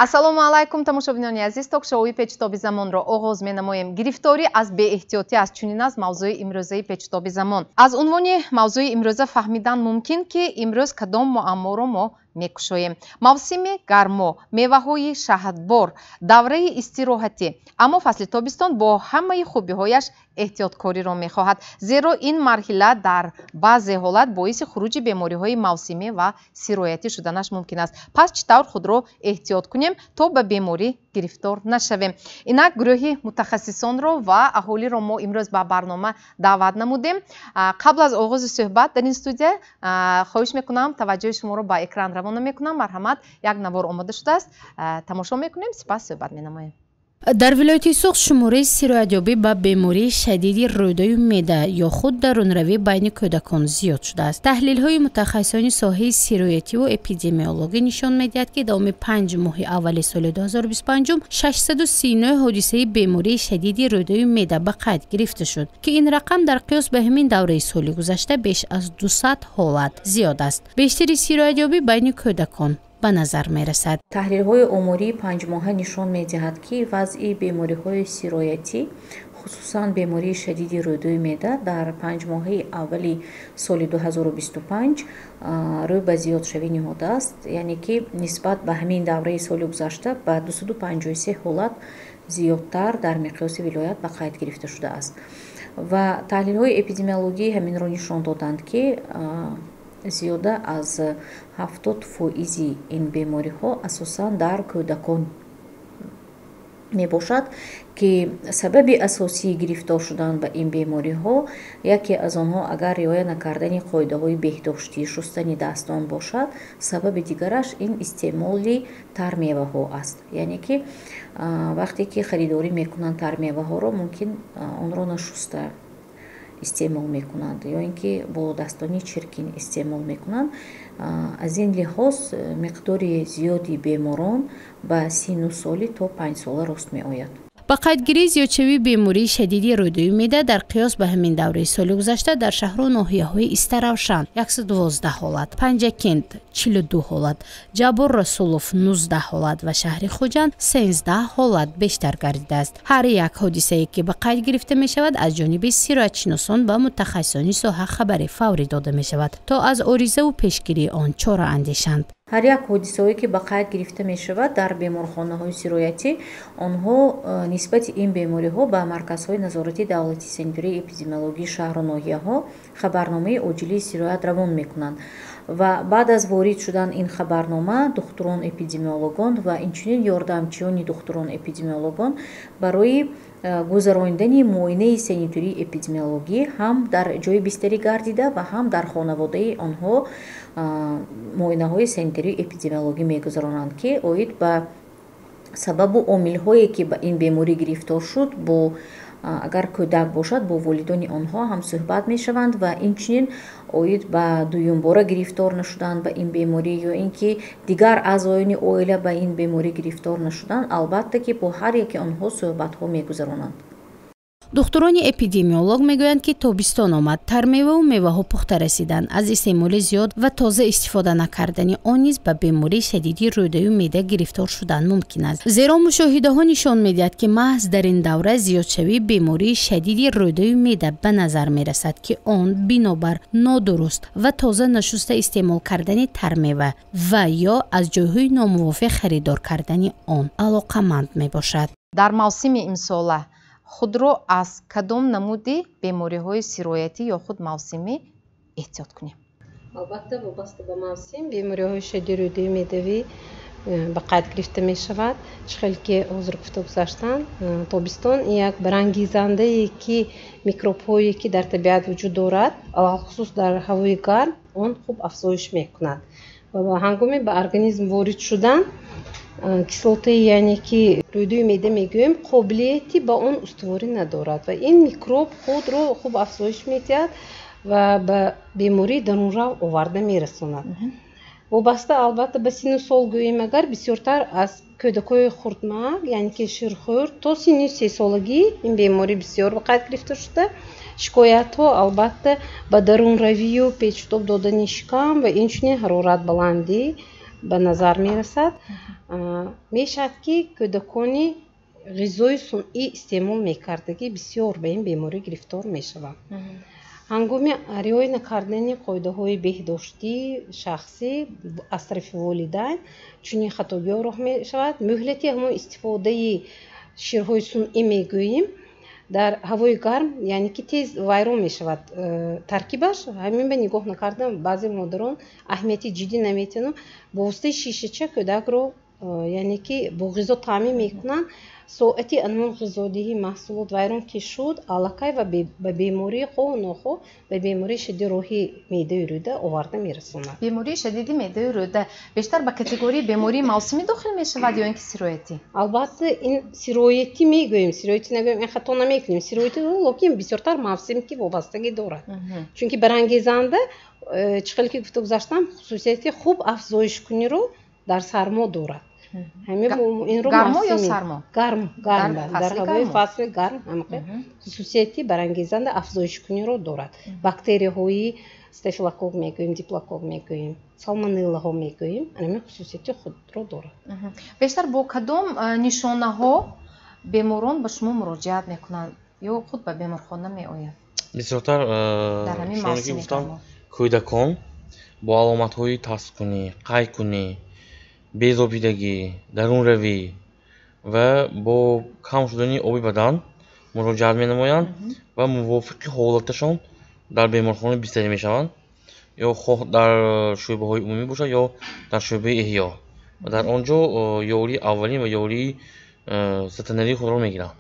Ассалому алайкум, тамошобинони азиз. Ток-шоуи «Печутоби замонро» оғоз менамоем. Гирифторӣ аз беэҳтиётӣ аст, чунин аст мавзӯи имрӯзаи «Печутоби замон». Аз унвони мавзӯи имрӯза фаҳмидан мумкин, ки имрӯз кадом муамморо мо мекушоем. Мавсими гармо, меваҳои шаҳдбор, давраи истироҳатӣ, аммо фасли тобистон бо ҳамаи хубиҳояш эҳтиёткориро мехоҳад, зеро ин марҳила дар баъзе ҳолат боиси хуруҷи бемориҳои мавсимӣ ва сироятӣ шуданаш мумкин аст. Пас чӣ тавр худро эҳтиёт кунем, то ба беморӣ гирифтор нашавем? Инак, гурӯҳи мутахассисонро ва аҳолиро мо имрӯз ба барнома даъват намудем. Қабл аз оғози суҳбат дар ин студия хоҳиш мекунам, таваҷҷӯҳи шуморо ба экран равона мекунам. Марҳамат, як навор омода шудааст, тамошо мекунем, сипас суҳбат менамоем. Дар вилояти Суғд шумораи сироятёбӣ ба бемории шадиди рӯдаю меъда ё худ дарунравӣ байни кӯдакон зиёд шудааст. Таҳлилҳои мутахассисони соҳаи сироятиву эпидемиологӣ нишон медиҳад, ки давоми 5 моҳи аввали соли 2025 639 ҳодисаи бемории шадиди рӯдаю меъда ба қайд гирифта шуд, ки ин рақам дар қиёс ба ҳамин давраи соли гузашта беш аз 200 ҳолат зиёд аст. Бештари сироятёбӣ байни кӯдакон ба назар мерасад. Таҳлилҳои омории панҷмоҳа нишон медиҳад, ки вазъи бемориҳои сироятӣ, хусусан бемории шадиди рӯдуи меъда, дар 5 моҳаи аввали соли 2025 рӯ ба зиёдшавӣ ниҳодааст, яъне ки нисбат ба ҳамин давраи соли гузашта ба 253 ҳолат зиёдтар дар миқёси вилоят ба қайд гирифта шудааст. Ва таҳлилҳои эпидемиологӣ ҳаминро нишон доданд, ки зиёда аз 70 фоизи ин бемориҳо асосан дар кӯдакон мебошад, ки сабаби асосии гирифтор шудан ба ин бемориҳо яке аз онҳо агар риоя накардани қоидаҳои беҳдоштӣ, шустани дастон бошад, сабаби дигараш ин истеъмоли тармеваҳо аст. Яъне ки вақте ки харидорӣ мекунанд тармеваҳоро, мумкин онро нашуста истеъмол мекунанд ё ин ки бо дастони чиркин истеъмол мекунанд. Аз ин лиҳоз миқдори зиёди беморон ба синну соли то 5 сола рост меояд. Ба қайдгирии зиёдшавии бемории шадиди рӯдаи меъда дар қиёс ба ҳамин давраи соли гузашта дар шаҳру ноҳияҳои Истаравшан 112 ҳолат, Панҷакент 42 ҳолат, Ҷаббор Расулов 19 ҳолат ва шаҳри Хуҷанд 13 ҳолат бештар гардидааст. Ҳар як ҳодисае, ки ба қайд гирифта мешавад, аз ҷониби сироятшиносон ба мутахассисони соҳа хабари фаврӣ дода мешавад, то аз оризаву пешгирии он чора андешанд. Ҳар як ҳодисаҳое, ки ба қайд гирифта мешавад дар беморхонаҳои сироятӣ, онҳо нисбати ин бемориҳо ба марказҳои назорати давлатии санитарии эпидемиологии шаҳру ноҳияҳо хабарномаи оҷилии сироят равон мекунанд. Ва баъд аз ворид шудан ин хабарнома, духтурон эпидемиологон ва инчунин ёрдамчиёни духтурон эпидемиологон барои гузаронидани муоинаи санитарии эпидемиологӣ ҳам дар ҷои бистарӣ гардида ва ҳам дар хонаводаи онҳо муоинаҳои санитарию эпидемиологӣ мегузаронанд, ки оид ба сабабу омилҳое, ки ба ин беморӣ гирифтор шуд, бо агар кӯдак бошад, бо волидони онҳо ҳам суҳбат мешаванд ва инчунин оид ба дуюмбора гирифтор нашудан ба ин беморӣ ё ин ки дигар аъзоёни оила ба ин беморӣ гирифтор нашудан, албатта ки бо ҳар яке онҳо суҳбатҳо мегузаронанд. Духтурони эпидемиолог мегӯянд, ки тобистон омад, тармеваву меваҳо пухта расиданд. Аз истеъмоли зиёд ва тоза истифода накардани он низ ба бемории шадиди рӯдаю меъда гирифтор шудан мумкин аст, зеро мушоҳидаҳо нишон медиҳад, ки маҳз дар ин давра зиёдшавии бемории шадиди рӯдаю меъда ба назар мерасад, ки он бинобар нодуруст ва тоза нашуста истеъмол кардани тармева ва ё аз ҷойҳои номувофиқ харидор кардани он алоқаманд мебошад. Дар мавсими имсола худро аз кадом намуди бемориҳои сироятӣ ё худ мавсимӣ эҳтиёт кунем? Албатта, вобаста ба мавсим бемориҳои шадиди рӯдаи меъдавӣ ба қайд гирифта мешавад. Чӣ хеле ки ҳозир гуфта гузаштанд, тобистон як барангезандае, ки микробҳое, ки дар табиат вуҷуд дорад, алалхусус дар ҳавои гарм, он хуб афзоиш мекунад ва ҳангоми ба организм ворид шудан кислотаи, яъне ки рӯдаи меъда мегӯем, қобилияти ба он устуворӣ надорад ва ин микроб худро хуб афзоиш медиҳад ва ба бемории дарунрав оварда мерасонад. Вобаста, албатта, ба синну сол гӯем агар, бисёртар аз кӯдакҳои хурдмак, яъне ки ширхӯр, то синни 3 солагӣ ин беморӣ бисёр ба қайд гирифта шуда. Шикоятҳо, албатта, ба дарунравию печутоб додани шикам ва инчунин ҳароратбаландӣ. ба назар мерасад. Мешавад, ки кӯдакони ғизои сунъӣ истеъмол мекардагӣ бисёр ба ин беморӣ гирифтор мешаванд. Ҳангоми риоя накардани қоидаҳои беҳдоштии шахсӣ аз тарафи волидайн чунин хатогиҳо роҳ мешавад. Муҳлати ҳамон истифодаи ширҳои сунъӣ мегӯем, дар ҳавои гарм, яъне ки тез вайрон мешавад таркибаш. Ҳамин ба нигоҳ накардан баъзе модарон аҳамияти ҷиддӣ наметиҳанд, бо воситаи шишача кӯдакро яъне ки бо ғизо таъмин мекунанд. Соати анвон ғизодиҳӣ маҳсулот вайрон ки шуд, аллакай ва ба бемории хоҳу нохоҳ ба бемории шадиди роҳи меъдаю рӯда оварда мерасонад. Бемории шадиди меъдаю рӯда бештар ба категорияи бемории мавсимӣ дохил мешавад ё ин ки сироятӣ? Албатта, ин сироятӣ мегӯем, сироятӣ нагӯем, ин хато намекунем, сироятӣ, лекин бисёртар мавсим ки вобастагӣ дорад, чунки барангезанда, чӣ хеле ки гуфта гузаштам, хусусияти хуб афзоишкуниро дар сармо дорад. Гармо ё сармо? Гарм, гарм, дар ҳавои фасли гарм ҳамақи хусусияти барангезанда афзоишкуниро дорад. Бактерияҳои стафилококк мегӯем, диплококк мегӯем, салмонеллаҳо мегӯем, ҳамин хусусияти худро дорад. Бештар бо кадом нишонаҳо беморон ба шумо муроҷиат мекунанд ё худ ба беморхона меоянд? Бисёртар, чуноне ки гуфтам, кӯдакон бо аломатҳои таскунӣ, қайкунӣ, безобидагӣ, дарунравӣ ва бо кам шудани оби бадан муроҷиат менамоянд ва мувофиқи ҳолаташон дар беморхона бистарӣ мешаванд, ё хоҳ дар шӯъбаҳои умумӣ бошад, ё дар шӯъбаи эҳё, ва дар он ҷо ёрии аввалин ва ёрии стационарии худро мегиранд.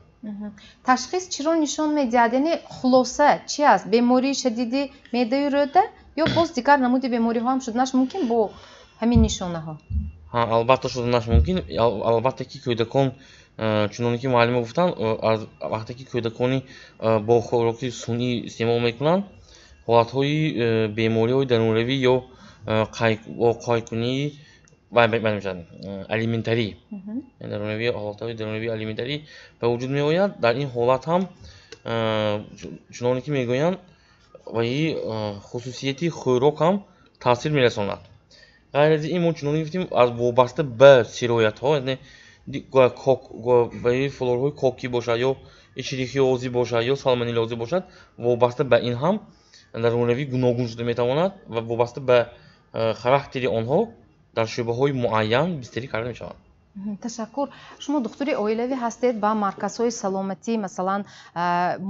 Ташхис чиро нишон медиҳад, яъне хулоса чи аст? Бемории шадиди меъдаю рӯда ё боз дигар намуди бемориҳо ҳам шуданаш мумкин бо ҳамин нишонаҳо? Албатта, шуданаш мумкин. Албатта ки кӯдакон, чуноне ки муаллима гуфтанд, аз вақте ки кӯдакони бо хӯроки сунъӣ истеъмол мекунанд, ҳолатҳои бемориҳои дарунравӣ ё бо қайкунии мешавад, алиментарӣ, дарунравӣ, ҳолатҳои дарунравии алиментарӣ ба вуҷуд меояд. Дар ин ҳолат ҳам, чуноне ки мегӯянд, ваи хусусияти хӯрок ҳам таъсир мерасонад. Ғайр аз ин, мо чуноне гуфтем, аз вобаста ба сироятҳо, яъне флораҳои кокӣ бошад ё эшерихиозӣ бошад ё салмонеллозӣ бошад, вобаста ба ин ҳам дарунравӣ гуногун шуда метавонад ва вобаста ба характери онҳо дар шӯъбаҳои муайян бистарӣ карда мешаванд. Ташаккур. Шумо духтури оилавӣ ҳастед, ба марказҳои саломатӣ, масалан,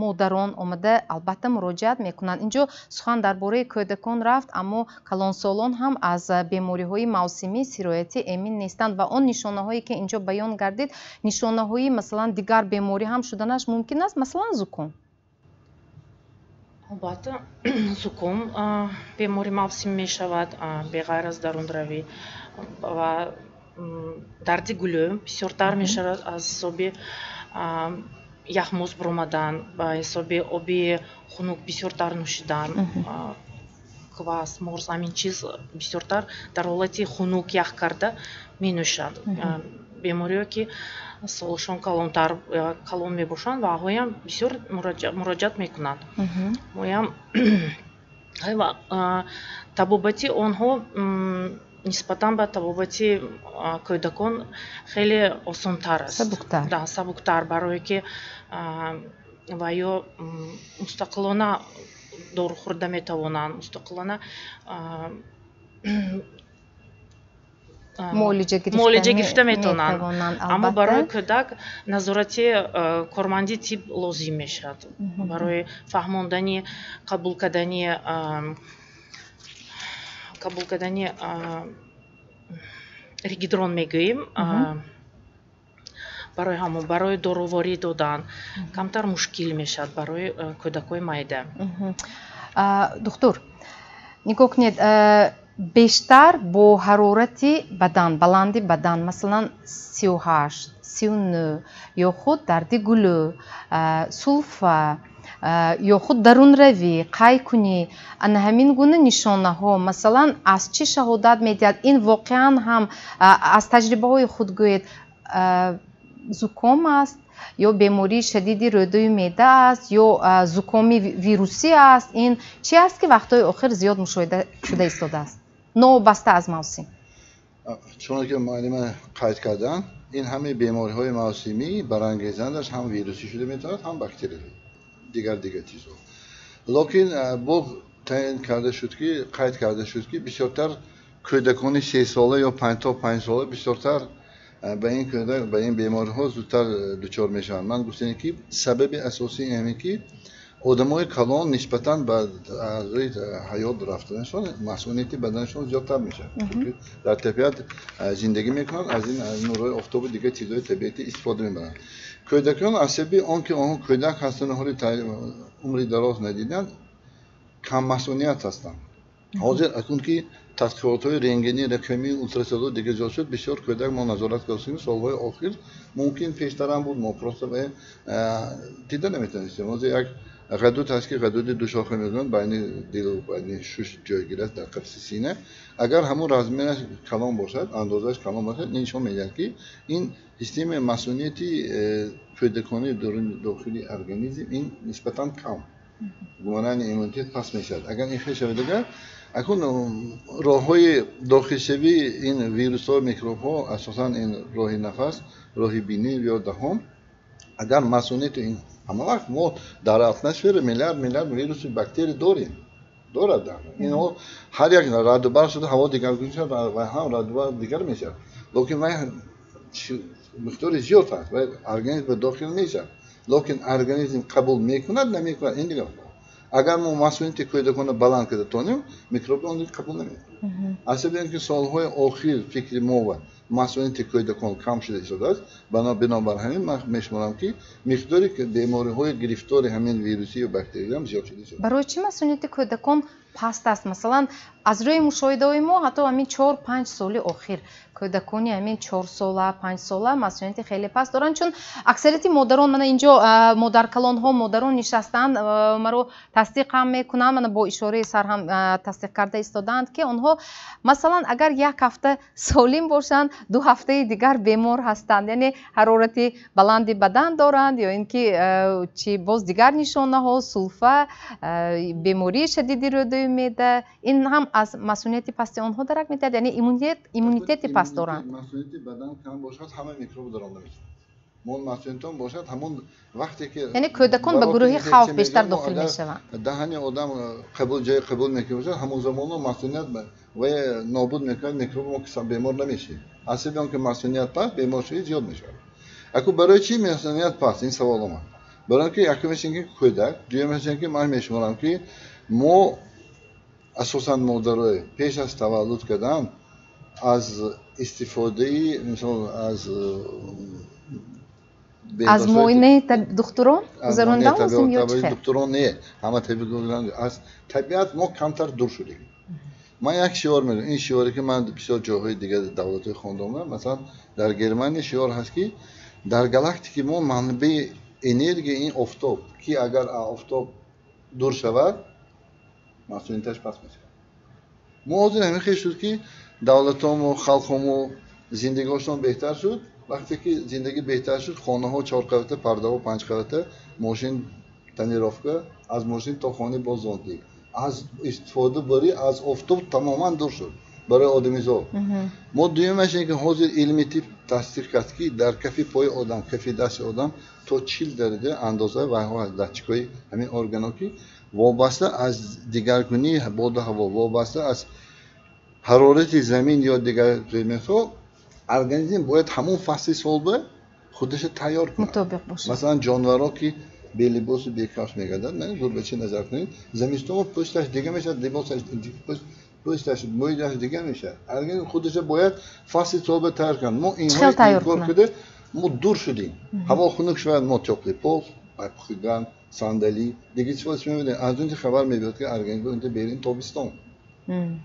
модарон омада албатта муроҷиат мекунанд. Инҷо сухан дар бораи кӯдакон рафт, аммо калонсолон ҳам аз бемориҳои мавсимӣ сироятӣ эмин нестанд ва он нишонаҳое ки инҷо баён гардид, нишонаҳои, масалан, дигар беморӣ ҳам шуданаш мумкин аст, масалан, зуком? Албатта, зуком бемори мавсимӣ мешавад, беғайр аз дарунравӣ, ва дарди гулӯ бисёртар мешавад аз ҳисоби яхмоз буромадан, ба ҳисоби оби хунук бисёртар нӯшидан, квас, морс, ҳамин чиз бисёртар дар ҳолати хунук ях карда менӯшанд. Бемориҳое ки солшон калонтар, калон мебошанд, ва аҳоям бисёр муроҷиат мекунанд. Моям табобати онҳо нисбатан ба табобати кӯдакон хеле осонтар аст. Сабуктар. Да, сабуктар, барое ки ва ё мустақилона дору хӯрда метавонанд, мустақилона муолиҷа гирифта метавонанд. Аммо барои кӯдак назорати корманди тиб лозим мешавад барои фаҳмондани, қабул кардани регидрон мегӯем, барои ҳамон, барои доруворӣ додан камтар мушкил мешавад барои кӯдакҳои майда. Духтур, нигоҳ кунед, бештар бо ҳарорати бадан, баланди бадан, масалан, 38, 39, ё худ дарди гулӯ, сулфа ё худ дарунравӣ, қайкунӣ, ана ҳамин гуна нишонаҳо, масалан, аз чӣ шаҳодат медиҳад? Ин воқеан ҳам, аз таҷрибаҳои худ гӯед, зуком аст ё бемории шадиди рӯдаю меъда аст ё зукоми вирусӣ аст? Ин чӣ аст, ки вақтҳои охир зиёд мушоҳида шуда истодааст, новобаста аз мавсим? Чуноки муаллима қайд карданд, ин ҳамаи бемориҳои мавсимӣ барангезандаш ҳам вирусӣ шуда метавонад, ҳам бактериявӣ, дигар дигар чизҳо. Лекин боз таъин карда шуд ки, қайд карда шуд ки бисёртар кӯдакони 3 сола ё то 5 сола бисёртар ба ин кӯдак ба ин бемориҳо зудтар дучор мешаванд. Ман гуфтем ки сабаби асосии ҳамин ки одамои калон нисбатан ба аъзои ҳаёт рафтанашон масунияти баданашон зиёдтар мешавад, чунки дар табиат зиндагӣ мекунанд, аз ин нурҳои офтобу дигар чизҳои табиатӣ истифода мебаранд. Кӯдакон аз сабаби он ки онҳо кӯдак ҳастанд, ҳоли умри дароз надиданд, каммасуният ҳастанд. Ҳозир акун ки тадқиқотҳои рентгенӣ, рақамӣ, ултрасадо дигар зиёд шуд, бисёр кӯдак мо назорат кардем солҳои охир. Мумкин пештарам буд, мо просто дида наметавонистем. Ҳозир як ғадуд ҳаст ки ғадуди душоха мегӯянд, байни дилу байни шуш ҷойгир аст, дар қафаси сина. Агар ҳамун размераш калон бошад, андозааш калон бошад, ин нишон медиҳад ки ин системаи масунияти кӯдакони дохили организм ин нисбатан кам, гуморальный иммунитет паст мешавад. Агар ин хел шавад, агар акун роҳҳои дохилшавии ин вирусҳо, микробҳо асосан ин роҳи нафас, роҳи бинӣ ё даҳон. Агар масунияти ин ҳама вақт мо дар атмосфера миллиард миллиард вирусу бактерия дорем, дорад, инҳо ҳар як раъду барқ шуда, ҳаво дигаргун шавад ва ҳам раъду барқ дигар мешавад, лекин вай миқдори зиёд ҳаст ва организм ба дохил мешавад, лекин организм қабул мекунад, намекунад, ин дигар. Агар мо масунияти кӯдаконро баланд карда тонем, микроби он қабул намекунад. Аз сабаби он ки солҳои охир фикри мо ва масунияти кӯдакон кам шуда истодааст, бинобар ҳамин ман мешуморам ки миқдори бемориҳои гирифтори ҳамин вирусию бактериям зиёд шуда истодааст. Барои чӣ масунияти кӯдакон паст аст? Масалан, аз рӯи мушоҳидаҳои мо, ҳатто ҳамин 4-5 соли охир кӯдакони ҳамин 4 сола, 5 сола масунияти хеле паст доранд, чун аксарияти модарон, мана инҷо модаркалонҳо, модарон нишастаанд, маро тасдиқ ҳам мекунанд, мана бо ишораи сар ҳам тасдиқ карда истодаанд, ки онҳо масалан агар як ҳафта солим бошанд, 2 ҳафтаи дигар бемор ҳастанд, яъне ҳарорати баланди бадан доранд ё ин ки чи боз дигар нишонаҳо, сулфа, бемории шадиди рӯдаи меъда. Ин ҳам аз масунияти пасти онҳо дарак медиҳад, яъне иммунитети паст доранд. Масунияти бадан кам бошад, ҳама микроб даромада мешавад. Мо масуниятон бошад, ҳамон вақте ки Яъне кӯдакон ба гурӯҳи хавф бештар дохил мешаванд. Даҳани одам қабул ҷои қабул мекунад, ҳамон замоно масуният вай нобуд мекунад микроб, мо бемор намешавем. Аз сабаби он ки масуният паст, беморшавӣ зиёд мешавад. Аку барои чӣ масуният паст, ин савол омад. Барои он ки якумаш ин ки кӯдак, дуюмаш ин ки ман мешуморам ки мо асосан модарои пеш аз таваллуд кардан аз истифодаи, мисол, аз Аз муоинаи духтурон гузарондан лозим ё чӣ хел? Духтурон не, ҳама табиб, аз табиат мо камтар дур шудем. Ман як шиор мегӯям, ин шиоре ки ман бисёр ҷойҳои дигар давлатҳои хонда омадам. Масалан, дар Германия шиор ҳаст ки дар галактики мо манбаи энергия ин офтоб, ки агар офтоб дур шавад, масунияташ паст мешавад. Мо ҳозир ҳамин хел шуд ки давлатҳомо, халқҳомо зиндагиҳошон беҳтар шуд. Вақте ки зиндагӣ беҳтар шуд, хонаҳо чорқабата, пардаҳо панҷқабата, мошин тонировка, аз мошин то хонаи боз зонтик, аз истифода барӣ аз офтоб тамоман дур шуд барои одамизод. Мо дуюмаш ин ки ҳозир илми тиб тасдиқ кард ки дар кафи пои одам, кафи дасти одам то 40 дараҷа андозаи вайҳо ҳаст, датчикҳои ҳамин органҳо, ки вобаста аз дигаргунии боду ҳаво, вобаста аз ҳарорати замин ё дигар предметҳо, организм бояд ҳамон фасли солба худаша тайёр кунад. Мутобиқ бошад. Масалан, ҷонварҳо ки белибосу бекафш мегарданд, гурбача назар кунед, зимистон пӯсташ дига мешавад, либосаш, пӯсташ, мӯяш дига мешавад. Организм худаша бояд фасли солба тайёр кунад. Мо инҳо инкор карда, мо дур шудем. Ҳаво хунук шавад, мо тёплый пол, пухиган, сандалӣ, дигар чиз мебинем. Аз он хабар мебиёд ки организм берин тобистон,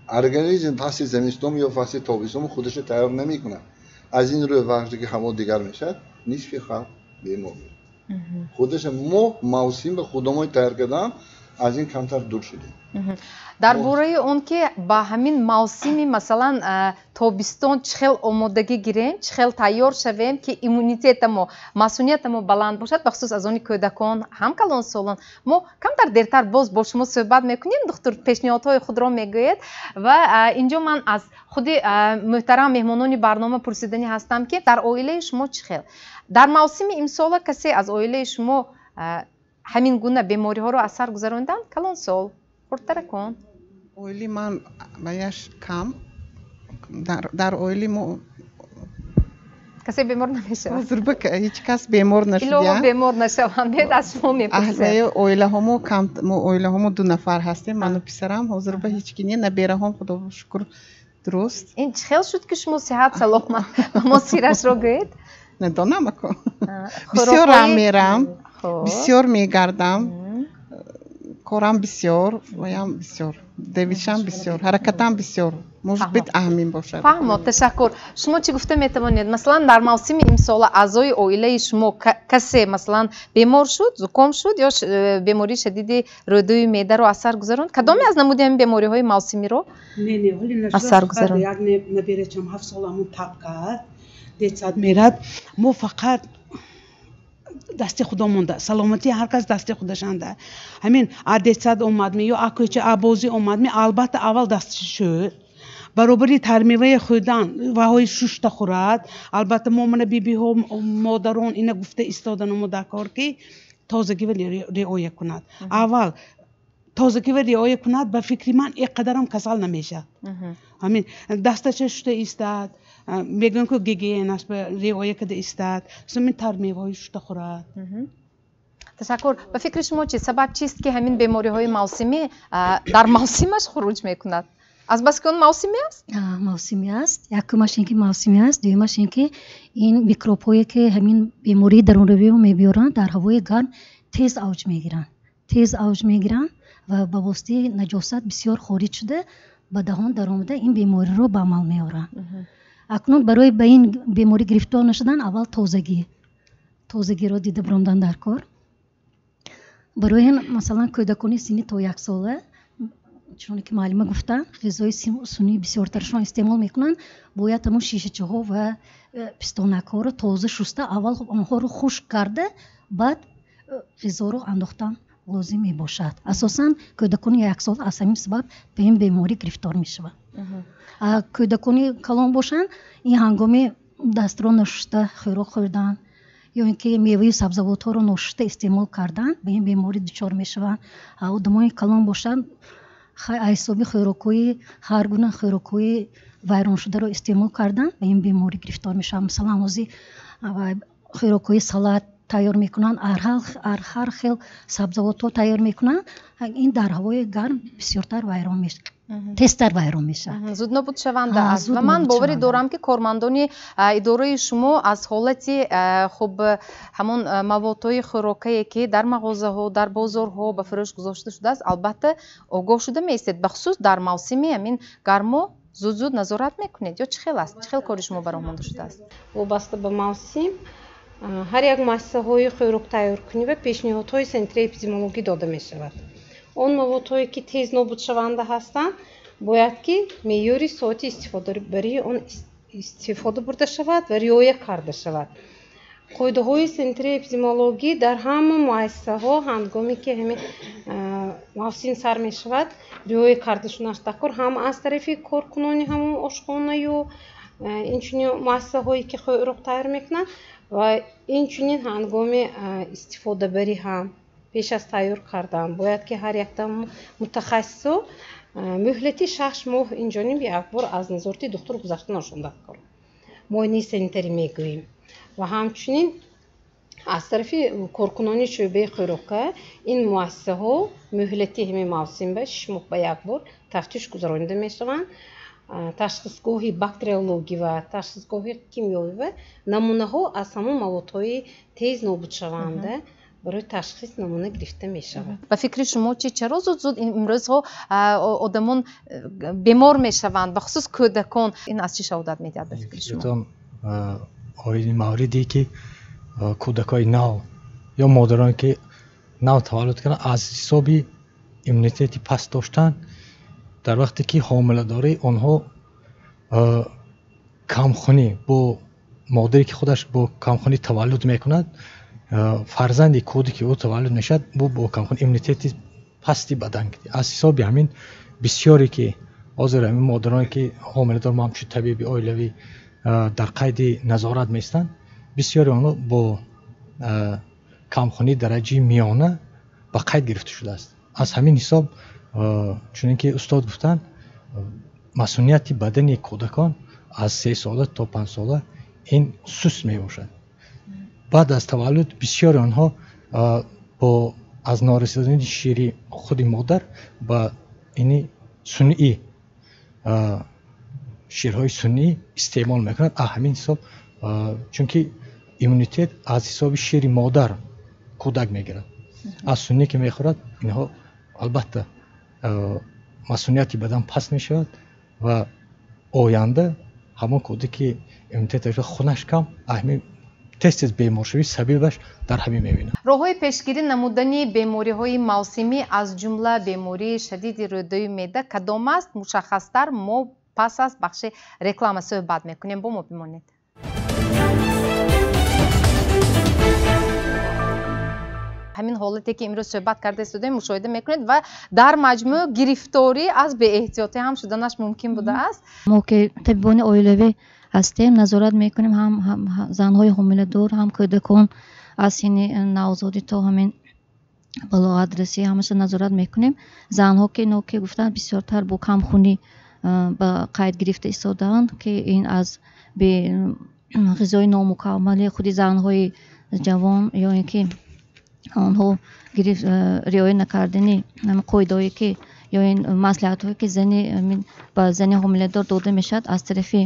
организм фасли зимистон ё фасли тобистон худаша тайёр намекунад. Аз ин рӯй вақте ки ҳаво дигар мешавад, нисфи халқ бемор. Худаша мо мавсим ба худамон тайёр кардан. Аз ин камтар дур шудем. Дар бораи он ки ба ҳамин мавсими, масалан, тобистон чӣ хел омодагӣ гирем, чӣ хел тайёр шавем, ки иммунитетамо, масунияти мо баланд бошад, бахусус аз они кӯдакон, ҳам калонсолон, мо камтар дертар боз бо шумо суҳбат мекунем. Духтур, пешниҳодҳои худро мегӯед. Ва инҷо ман аз худи муҳтарам меҳмонони барнома пурсиданӣ ҳастам, ки дар оилаи шумо чӣ хел дар мавсими имсола касе аз оилаи шумо ҳамин гуна бемориҳоро аз сар гузаронданд? Калонсол, хурдтаракон. Оили ман баяш кам, дар оили мо касе бемор намешавад? Ҳозир ҳеҷ кас бемор нашудия. Илоҳо, бемор нашаванд. Биёед, аз шумо мепурсем. Оилаҳомо кам, мо оилаҳомо ду нафар ҳастем, ману писарам. Ҳозир ба ҳеҷ ки не, набераҳом, худо шукр, дуруст. Ин чӣ хел шуд, ки шумо сиҳат саломат? Ба мо сирашро гӯед. Надонам ако, бисёр раҳ мерам, бисёр мегардам, корам бисёр, ваям бисёр, девишам бисёр, ҳаракатам бисёр, может быть, аҳамин бошад. Фаҳмо, ташаккур. Шумо чӣ гуфта метавонед? Масалан, дар мавсими имсола аъзои оилаи шумо касе, масалан, бемор шуд, зуком шуд ё бемории шадиди рӯдаю меъдаро аз сар гузаронд? Кадоме аз намуди ҳамин бемориҳои мавсимиро аз сар гузаронд? Як наберачам 7 сола ҳамун таб кард, детсад мерад. Мо фақат дасти худо монда, саломатии ҳар кас дасти худашанда. Ҳамин а детсад омадми ё а кӯча, а бозӣ омадми, албатта, аввал дастшо шӯд, баробари тармеваи хӯрдан ваҳои шушта хӯрад. Албатта, мо мана бибиҳо, модарон ина гуфта истоданамо дар кор, ки тозагива риоя кунад. Аввал тозагива риоя кунад, ба фикри ман, ин қадарам касал намешавад. Ҳамин дасташа шушта истад, мегӯям, ки гигиенаш риоя карда истад, сумин тармеваҳои шушта хӯрад. Ташаккур. Ба фикри шумо чи сабаб чист, ки ҳамин бемориҳои мавсимӣ дар мавсимаш хуруҷ мекунад? Аз бас ки он мавсимӣ аст? Мавсимӣ аст, якумаш ин ки мавсимӣ аст, дуюмаш ин ки ин микробҳое, ки ҳамин бемории дарунравиро мебиёранд, дар ҳавои гарм тез авҷ мегиранд, тез авҷ мегиранд ва ба воситаи наҷосат бисёр хориҷ шуда, ба даҳон даромада, ин бемориро ба амал меоранд. Акнун барои ба ин беморӣ гирифтор нашудан, аввал тозагӣ, тозагиро дида биромдан дар кор. Барои ин, масалан, кӯдакони синни то 1 сола, чуноне ки муаллима гуфтанд, ғизои сунъӣ бисёртаршон истеъмол мекунанд, бояд ҳамун шишачаҳо ва пистонакҳоро тоза шуста, аввал онҳоро хушк карда, баъд ғизоро андохтан лозим мебошад. Асосан кӯдакони 1 сола аз ҳамин сабаб ба ин беморӣ гирифтор мешаванд. Кӯдакони калон бошанд, ин ҳангоми дастро нашуста хӯрок хӯрдан ё ин ки меваю сабзавотҳоро ношуста истеъмол кардан, ба ин беморӣ дучор мешаванд. Одамони калон бошанд, аз ҳисоби хӯрокҳои, ҳар гуна хӯрокҳои вайроншударо истеъмол кардан, ба ин беморӣ гирифтор мешаванд. Масалан, ҳозир хӯрокҳои салат тайёр мекунанд, ҳар хел сабзавотҳо тайёр мекунанд, ин дар ҳавои гарм бисёртар вайрон мешавад, тезтар вайрон мешавад. Зуд нобудшаванда аст. Ва ман боварӣ дорам, ки кормандони идораи шумо аз ҳолати хуб ҳамон маводҳои хӯрокае, ки дар мағозаҳо, дар бозорҳо ба фурӯш гузошта шудааст, албатта, огоҳ шуда меистед. Бахусус дар мавсими ҳамин гармо зуд зуд назорат мекунед ё чӣ хел аст? Чӣ хел кори шумо ба роҳ монда шудааст? Вобаста ба мавсим ҳар як муассисаҳои хӯроктайёркунӣ ва пешниҳодҳои санитарии эпидемиологӣ дода мешавад. Он маводҳое, ки тез нобудшаванда ҳастанд, бояд ки меъёри соати истифодабарии он истифода бурда шавад ва риоя карда шавад. Қоидаҳои санитарии эпидемиологӣ дар ҳама муассисаҳо, ҳангоме ки ҳамин мавсим сар мешавад, риоя карда шуданаш даркор, ҳам аз тарафи коркунони ҳамон ошхонаю инчунин муассисаҳое, ки хӯрок тайёр мекунанд, ва инчунин ҳангоми истифодабарӣ ҳам, пеш аз тайёр кардан бояд ки ҳар якта мутахассисо муҳлати 6 моҳ инҷониб як бор аз назорати духтур гузаштанашон даркор, муоинаи санитарӣ мегӯем. Ва ҳамчунин аз тарафи коркунони шӯъбаи хӯрока ин муассисаҳо муҳлати ҳамин мавсим ба 6 моҳ ба як бор тафтиш гузаронида мешаванд. Ташхисгоҳи бактериологӣ ва ташхисгоҳи кимиёвӣ ва намунаҳо аз ҳамон маводҳои тез нобудшаванда барои ташхис намуна гирифта мешавад. Ба фикри шумо чи, чаро зуд зуд имрӯзҳо одамон бемор мешаванд, бахусус кӯдакон? Ин аз чӣ шаҳодат медиҳад, ба фикри шумо? Оиди мавриде, ки кӯдакҳои нав ё модароне, ки нав таваллуд карданд, аз ҳисоби иммунитети паст доштан, дар вақте ки ҳомиладорӣ онҳо камхунӣ бо модаре ки худаш бо камхунӣ таваллуд мекунад, фарзанди кӯдаке ӯ таваллуд мешавад, ӯ бо камхунӣ иммунитети пасти бадан. Аз ҳисоби ҳамин бисёре ки ҳозир ҳамин модароне ки ҳомиладор, мо ҳамчун табиби оилавӣ дар қайди назорат меистанд, бисёри онҳо бо камхунии дараҷаи миёна ба қайд гирифта шудааст. Аз ҳамин ҳисоб, чунин ки устод гуфтанд, масунияти бадани кӯдакон аз 3 сола то 5 сола ин суст мебошад. Баъд аз таваллуд бисёри онҳо бо аз норасидани шири худи модар ба ини сунъӣ, ширҳои сунъӣ истеъмол мекунанд. Аз ҳамин ҳисоб, чунки иммунитет аз ҳисоби шири модар кӯдак мегирад, аз сунъӣ ки мехӯрад инҳо албатта масунияти бадан паст мешавад ва оянда ҳамон кӯдаке ки иммунитеташ хунаш кам, ҳамин тез-тез беморшавӣ сабабаш дар ҳамин мебинад. Роҳҳои пешгирӣ намудани бемориҳои мавсимӣ, аз ҷумла бемории шадиди рӯдаи меъда кадом аст? Мушаххастар мо пас аз бахши реклама суҳбат мекунем. Бо мо бимонед. Ҳамин ҳолате ки имрӯз суҳбат карда истодаем мушоҳида мекунед ва дар маҷмӯъ гирифторӣ аз беэҳтиётӣ ҳам шуданаш мумкин будааст. Мо ки табибони оилавӣ ҳастем, назорат мекунем ҳам занҳои ҳомиладор, ҳам кӯдакон аз синни навзодӣ то ҳамин балоғат расӣ ҳамаша назорат мекунем. Занҳо ки ино ки гуфтанд бисёртар бо камхунӣ ба қайд гирифта истодаанд, ки ин аз ғизои номукаммали худи занҳои ҷавон ё ин ки онҳо риоя накардани қоидаҳое ки ё ин маслиҳатҳое ки ба зани ҳомиладор дода мешавад аз тарафи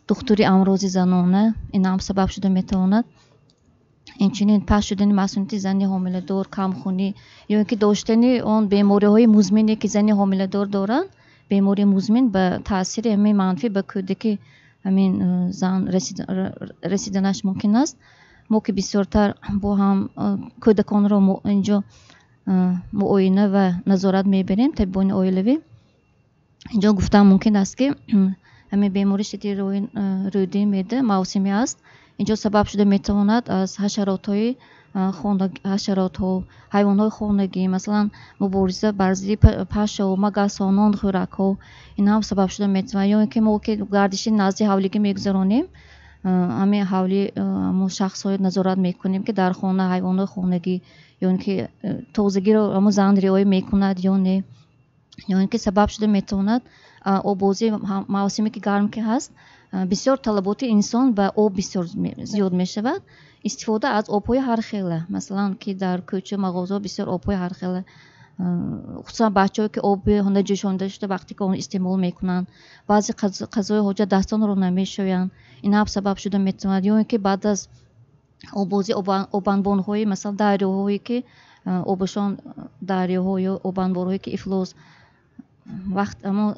духтури амрози занона, ин ҳам сабаб шуда метавонад. Инчунин паст шудани масунияти зани ҳомиладор, камхунӣ ё ин ки доштани он бемориҳои музмине ки зани ҳомиладор доранд, бемории музмин ба таъсири ҳамин манфӣ ба кӯдаки ҳамин зан расиданаш мумкин аст. Мо ки бисёртар бо ҳам кӯдаконро инҷо муоина ва назорат мебарем, табибони оилавӣ, инҷо гуфтан мумкин аст ки ҳамин бемории шадиди рӯдаи меъда мавсимӣ аст. Инҷо сабаб шуда метавонад аз ҳашаротҳои ҳашаротҳо, ҳайвонҳои хонагӣ, масалан мубориза бар зидди пашшаҳо, магасҳо, нонхӯракҳо, ин ҳам сабаб шуда метавонад. Ё ин ки мо ки гардиши назди ҳавлигӣ мегузаронем, ҳамин ҳавли ҳамон шахсҳое назорат мекунем ки дар хона ҳайвонҳои хонагӣ ё ин ки тозагиро ҳамон зан риоя мекунад ё не, ё ин ки сабаб шуда метавонад оббозии мавсиме ки гарм ки ҳаст, бисёр талаботи инсон ба об бисёр зиёд мешавад. Истифода аз обҳои ҳархела, масалан ки дар кӯча мағозаҳо бисёр обҳои ҳархела, хусусан бачаҳое ки оби наҷӯшонда шуда вақте ки он истеъмол мекунанд, баъзе қазои ҳоҷат дастонро намешӯянд, ин ҳам сабаб шуда метавонад. Ё ин ки баъд аз оббозӣ обанбонҳои масалан дарёҳое ки обашон дарёҳо ё обанборҳое ки ифлос вақт ҳамон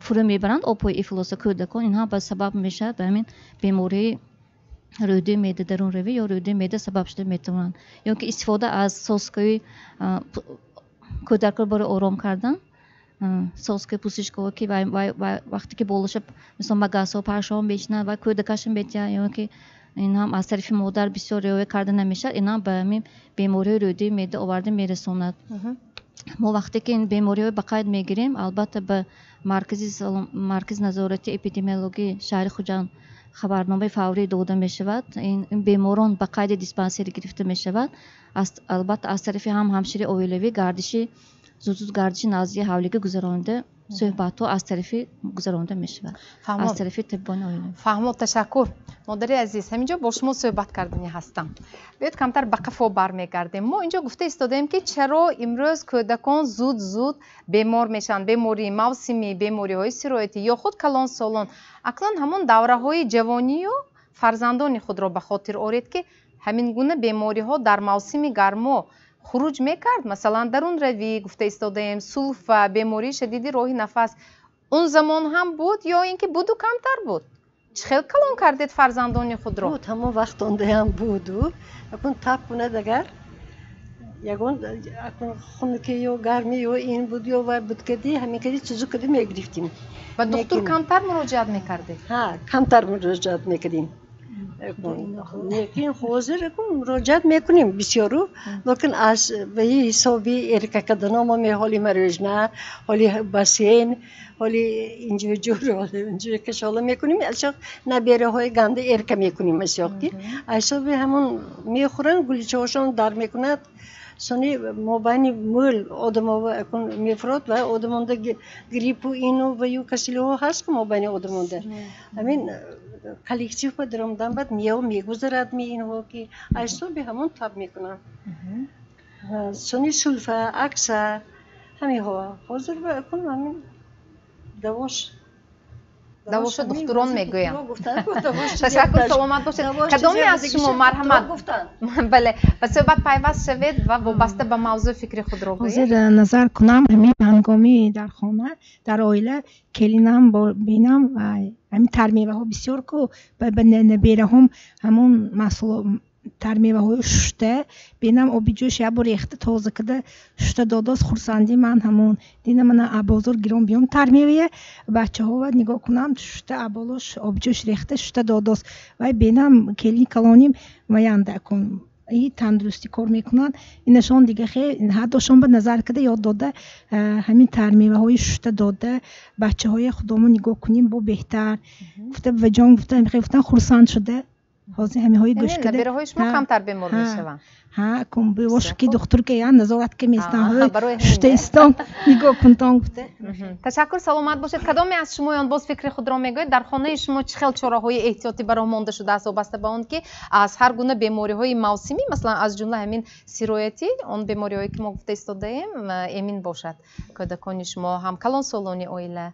фурӯ мебаранд обҳои ифлоса кӯдакон, ин ҳам ба сабаб мешавад ба ҳамин бемории рӯдаи меъда дарунравӣ ё рӯдаи меъда сабаб шуда метавонанд. Ё ки истифода аз соскаи кӯдакро барои ором кардан, соскаи пӯсишгоҳ ки вақте ки болоша мисол магасҳо, пашшаҳо мечинанд ва кӯдакашон метиҳанд, ё ки ин ҳам аз тарафи модар бисёр риоя карда намешавад, ин ҳам ба ҳамин бемориҳои рӯдаи меъда оварда мерасонад. Мо вақте ки ин бемориҳоро ба қайд мегирем, албатта ба маркази назорати эпидемиологии шаҳри Хуҷанд хабарномаи фаврӣ дода мешавад. Ин беморон ба қайди диспансер гирифта мешавад. Албатта аз тарафи ҳам ҳамшири оилавӣ гардиши зуд-зуд гардиши назди ҳавлигӣ гузаронида, суҳбатҳо аз тарафи гузаронида мешавад, аз тарафи табибони оилавӣ. Фаҳмо, ташаккур. Модари азиз, ҳамин ҷо бо шумо суҳбат карданӣ ҳастам. Биёед камтар ба қафо бармегардем. Мо инҷо гуфта истодаем ки чаро имрӯз кӯдакон зуд-зуд бемор мешаванд, бемории мавсимӣ, бемориҳои сироятӣ ё худ калонсолон. Акнун ҳамон давраҳои ҷавонию фарзандони худро ба хотир оред ки ҳамин гуна бемориҳо дар мавсими гармо хуруҷ мекард. Масалан, дарунравӣ гуфта истодаем, сулфа, бемории шадиди роҳи нафас. Он замон ҳам буд ё ин ки буду камтар буд? Чӣ хел калон кардед фарзандони худро? Буд, ҳамон вақт ондаям буду. Акун тап кунад агар Ягон хунукӣ ё гармӣ ё ин буд ё вай буд кади ҳамин кади чизу кади мегирифтим. Ба духтур камтар муроҷиат мекардед? Ҳа, камтар муроҷиат мекардим. Лекин ҳозир муроҷиат мекунем бисёру, лекин аз баи ҳисоби эрка кардано мо ҳоли марожна, ҳоли бассейн, ҳоли инҷо ҷур, ҳоли инҷо кашола мекунем, асоқ набераҳои ганда эрка мекунем асоқ ки ҳисоби ҳамон мехӯранд, гулчаҳошон дар мекунад. Сони мобайни мӯл одамо мефурод ва одамонда гриппу ину ва ю касалиҳо ҳаст ку мобайни одамонда. Ҳамин коллектив ба даромадан баъд мео мегузарад ми инҳо ки ҳисоби ҳамон таб мекунанд. Сони сулфа, акса ҳаминҳо. Ҳозир кун ҳамин давош давоша духтурон мегӯям. Ташаккур, саломат бошед. Кадоме аз шумо марҳамат? Бале, ба суҳбат пайваст шавед ва вобаста ба мавзӯъ фикри худро гӯед. Ҳозир назар кунам, ҳамин ҳангоми дар хона, дар оила келинам бинам, ҳамин тармеваҳо бисёр ку ба набераҳом ҳамон маҳсулот тармеваҳои шушта бинам оби ҷӯш як бор рехта тоза карда шушта додост, хурсандӣ ман ҳамон дина мана абозор гиром биём тармевая бачаҳова нигоҳ кунам шушта аболош оби ҷӯш рехта шушта додост вай бинам келини калоним ваянда кун и тандурустӣ кор мекунанд инашон дига хе ҳардошон ба назар карда ёд дода ҳамин тармеваҳои шушта дода бачаҳои худомо нигоҳ кунем бо беҳтар гуфта ва ҷон гуфта гуфтан хурсанд шуда. Ҳозир ҳамиҳои гӯш карда набераҳои шумо камтар бемор мешаванд. Ҳа, кун бошо ки духтур ки я назорат ки местан шуштаистон нигоҳ кунтон гуфта. Ташаккур, саломат бошед. Кадоме аз шумоён боз фикри худро мегӯед? Дар хонаи шумо чӣ хел чораҳои эҳтиётӣ бароҳ монда шудааст вобаста ба он ки аз ҳар гуна бемориҳои мавсимӣ, масалан аз ҷумла ҳамин сироятӣ, он бемориҳое ки мо гуфта истодаем, эмин бошад кӯдакони шумо ҳам калонсолони оила?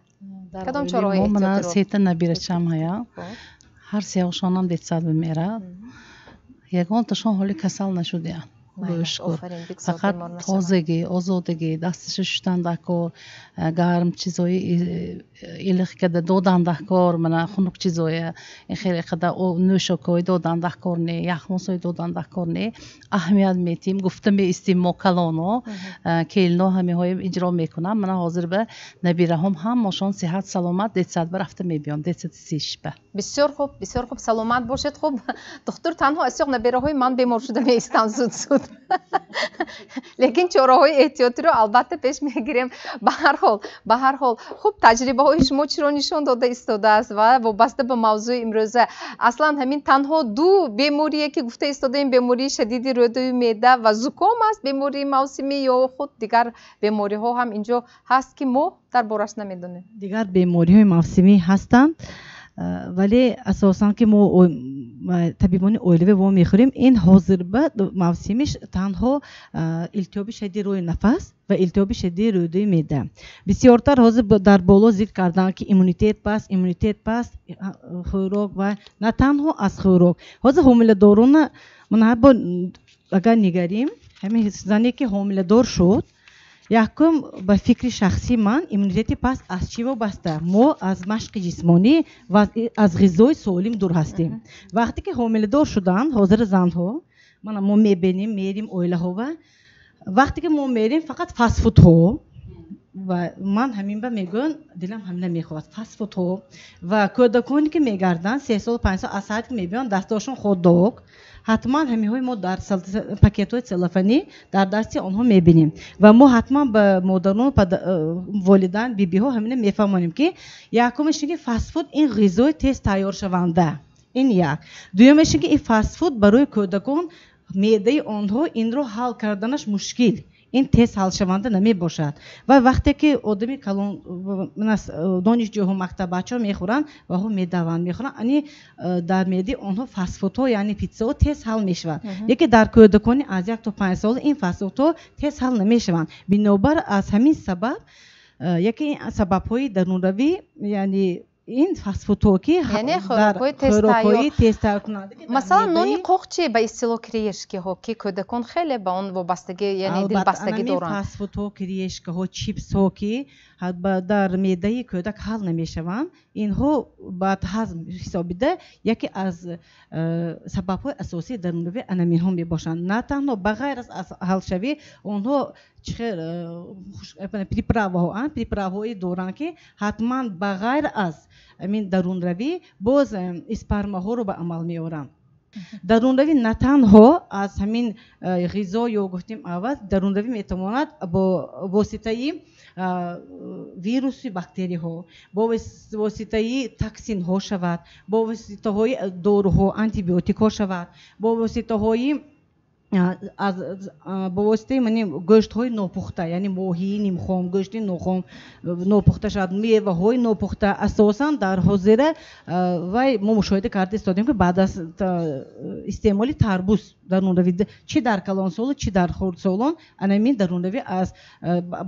Кадом чораҳои эҳтиётиро? Сета набирачам ҳая. Ҳар сеҳошонам детсад бимерад. Ягонташон ҳоли касал нашудиянд. Шукр. Фақат тозагӣ, озодагӣ, дасташа шуштан даркор, гарм чизои илиқ када додан даркор, мана хунук чизоя хеле қада нӯшокҳои додан даркор не, яхмосҳои додан даркор не. Аҳамият метиҳем, гуфта меистем мо калоно, келино ҳамиҳои иҷро мекунам. Мана ҳозир ба набираҳом ҳамашон сиҳат саломат детсад ба рафта мебиём, детсади сишба. Бисёр хуб, бисёр хуб, саломат бошед. Хуб, духтур, танҳо аз сиёқ набираҳои ман бемор шуда меистанд зуд-зуд. Лекин чораҳои эҳтиётиро албатта пеш мегирем. Ба ҳар ҳол, хуб, таҷрибаҳои шумо чиро нишон дода истодааст ва вобаста ба мавзӯи имрӯза? Аслан ҳамин танҳо ду беморие ки гуфта истодаем, бемории шадиди рӯдаю меъда ва зуком аст, бемории мавсимӣ ё худ дигар бемориҳо ҳам инҷо ҳаст ки мо дар бораш намедонем? Дигар бемориҳои мавсимӣ ҳастанд, вале асосан ки мо табибони оилавӣ во мехӯрем, ин ҳозир ба мавсимиш танҳо илтиҳоби шадиди рӯи нафас ва илтиҳоби шадиди рӯдаи меъда. Бисёртар ҳозир дар боло зикр карданд ки иммунитет паст, иммунитет паст, хӯрок ва на танҳо аз хӯрок. Ҳозир ҳомиладорона ман ҳар бор агар нигарем, ҳамин зане ки ҳомиладор шуд, якум ба фикри шахсии ман иммунитети паст аз чӣ вобаста? Мо аз машқи ҷисмонӣ ва аз ғизои солим дур ҳастем. Вақте ки ҳомиладор шуданд, ҳозир занҳо, мана мо мебинем, мерим оилаҳова, вақте ки мо мерим фақат фастфудҳо, ва ман ҳамин ба мегӯям, дилам ҳамина мехоҳад фастфудҳо ва кӯдаконе ки мегарданд 3 сол 5 сол аз саат ки мебиёнд дастошон хот-дог, ҳатман ҳамиҳои мо дар пакетҳои целлофанӣ дар дасти онҳо мебинем ва мо ҳатман ба модарон, волидан, бибиҳо ҳамина мефаҳмонем ки якумаш ин ки фастфуд ин ғизои тез тайёршаванда, ин як. Дуюмаш ин ки ин фастфуд барои кӯдакон меъдаи онҳо инро ҳал карданаш мушкил, ин тез ҳалшаванда намебошад. Ва вақте ки одами калон донишҷӯҳо, мактаббачаҳо мехӯранд, ваҳо медаванд, мехӯранд, ани дар меъдаи онҳо фастфудҳо, яъне питсаҳо тез ҳал мешаванд. Лекин дар кӯдакони аз 1 то 5 сола ин фастфудҳо тез ҳал намешаванд. Бинобар аз ҳамин сабаб яке сабабҳои дарунравӣ, яъне Ин фастфудҳо ки яъне хӯрокҳои тезтайёркунанда. Масалан, нони қоқ чи, ба истилоҳ кириешкиҳо, ки кӯдакон хеле ба он вобастагӣ, яъне дилбастагӣ доранд. Фастфудҳо, кириешкаҳо, чипсҳо, ки дар меъдаи кӯдак ҳал намешаванд, инҳо баъд ҳазм ҳисобида яке аз сабабҳои асосии дарунравии анаминҳо мебошанд. На танҳо ба ғайр аз ҳалшавӣ, онҳо приправаҳо, приправаҳое доранд, ки ҳатман ба ғайр аз ҳамин дарунравӣ боз испармаҳоро ба амал меоранд. Дарунравӣ на танҳо аз ҳамин ғизо ё гуфтем аваз, дарунравӣ метавонад бо воситаи вирусу бактерияҳо, бо воситаи токсинҳо шавад, бо воситаҳои доруҳо, антибиотикҳо шавад, бо воситаҳои бо воситаи гӯштҳои нопухта, яъне моҳии нимхом, гӯшти нохом нопухта шавад, меваҳои нопухта. Асосан дар ҳозира вай мо мушоҳида карда истодем, ки баъд аз истеъмоли тарбуз дарунравӣ чи дар калонсолон, чи дар хурдсолон анамин дарунравӣ аз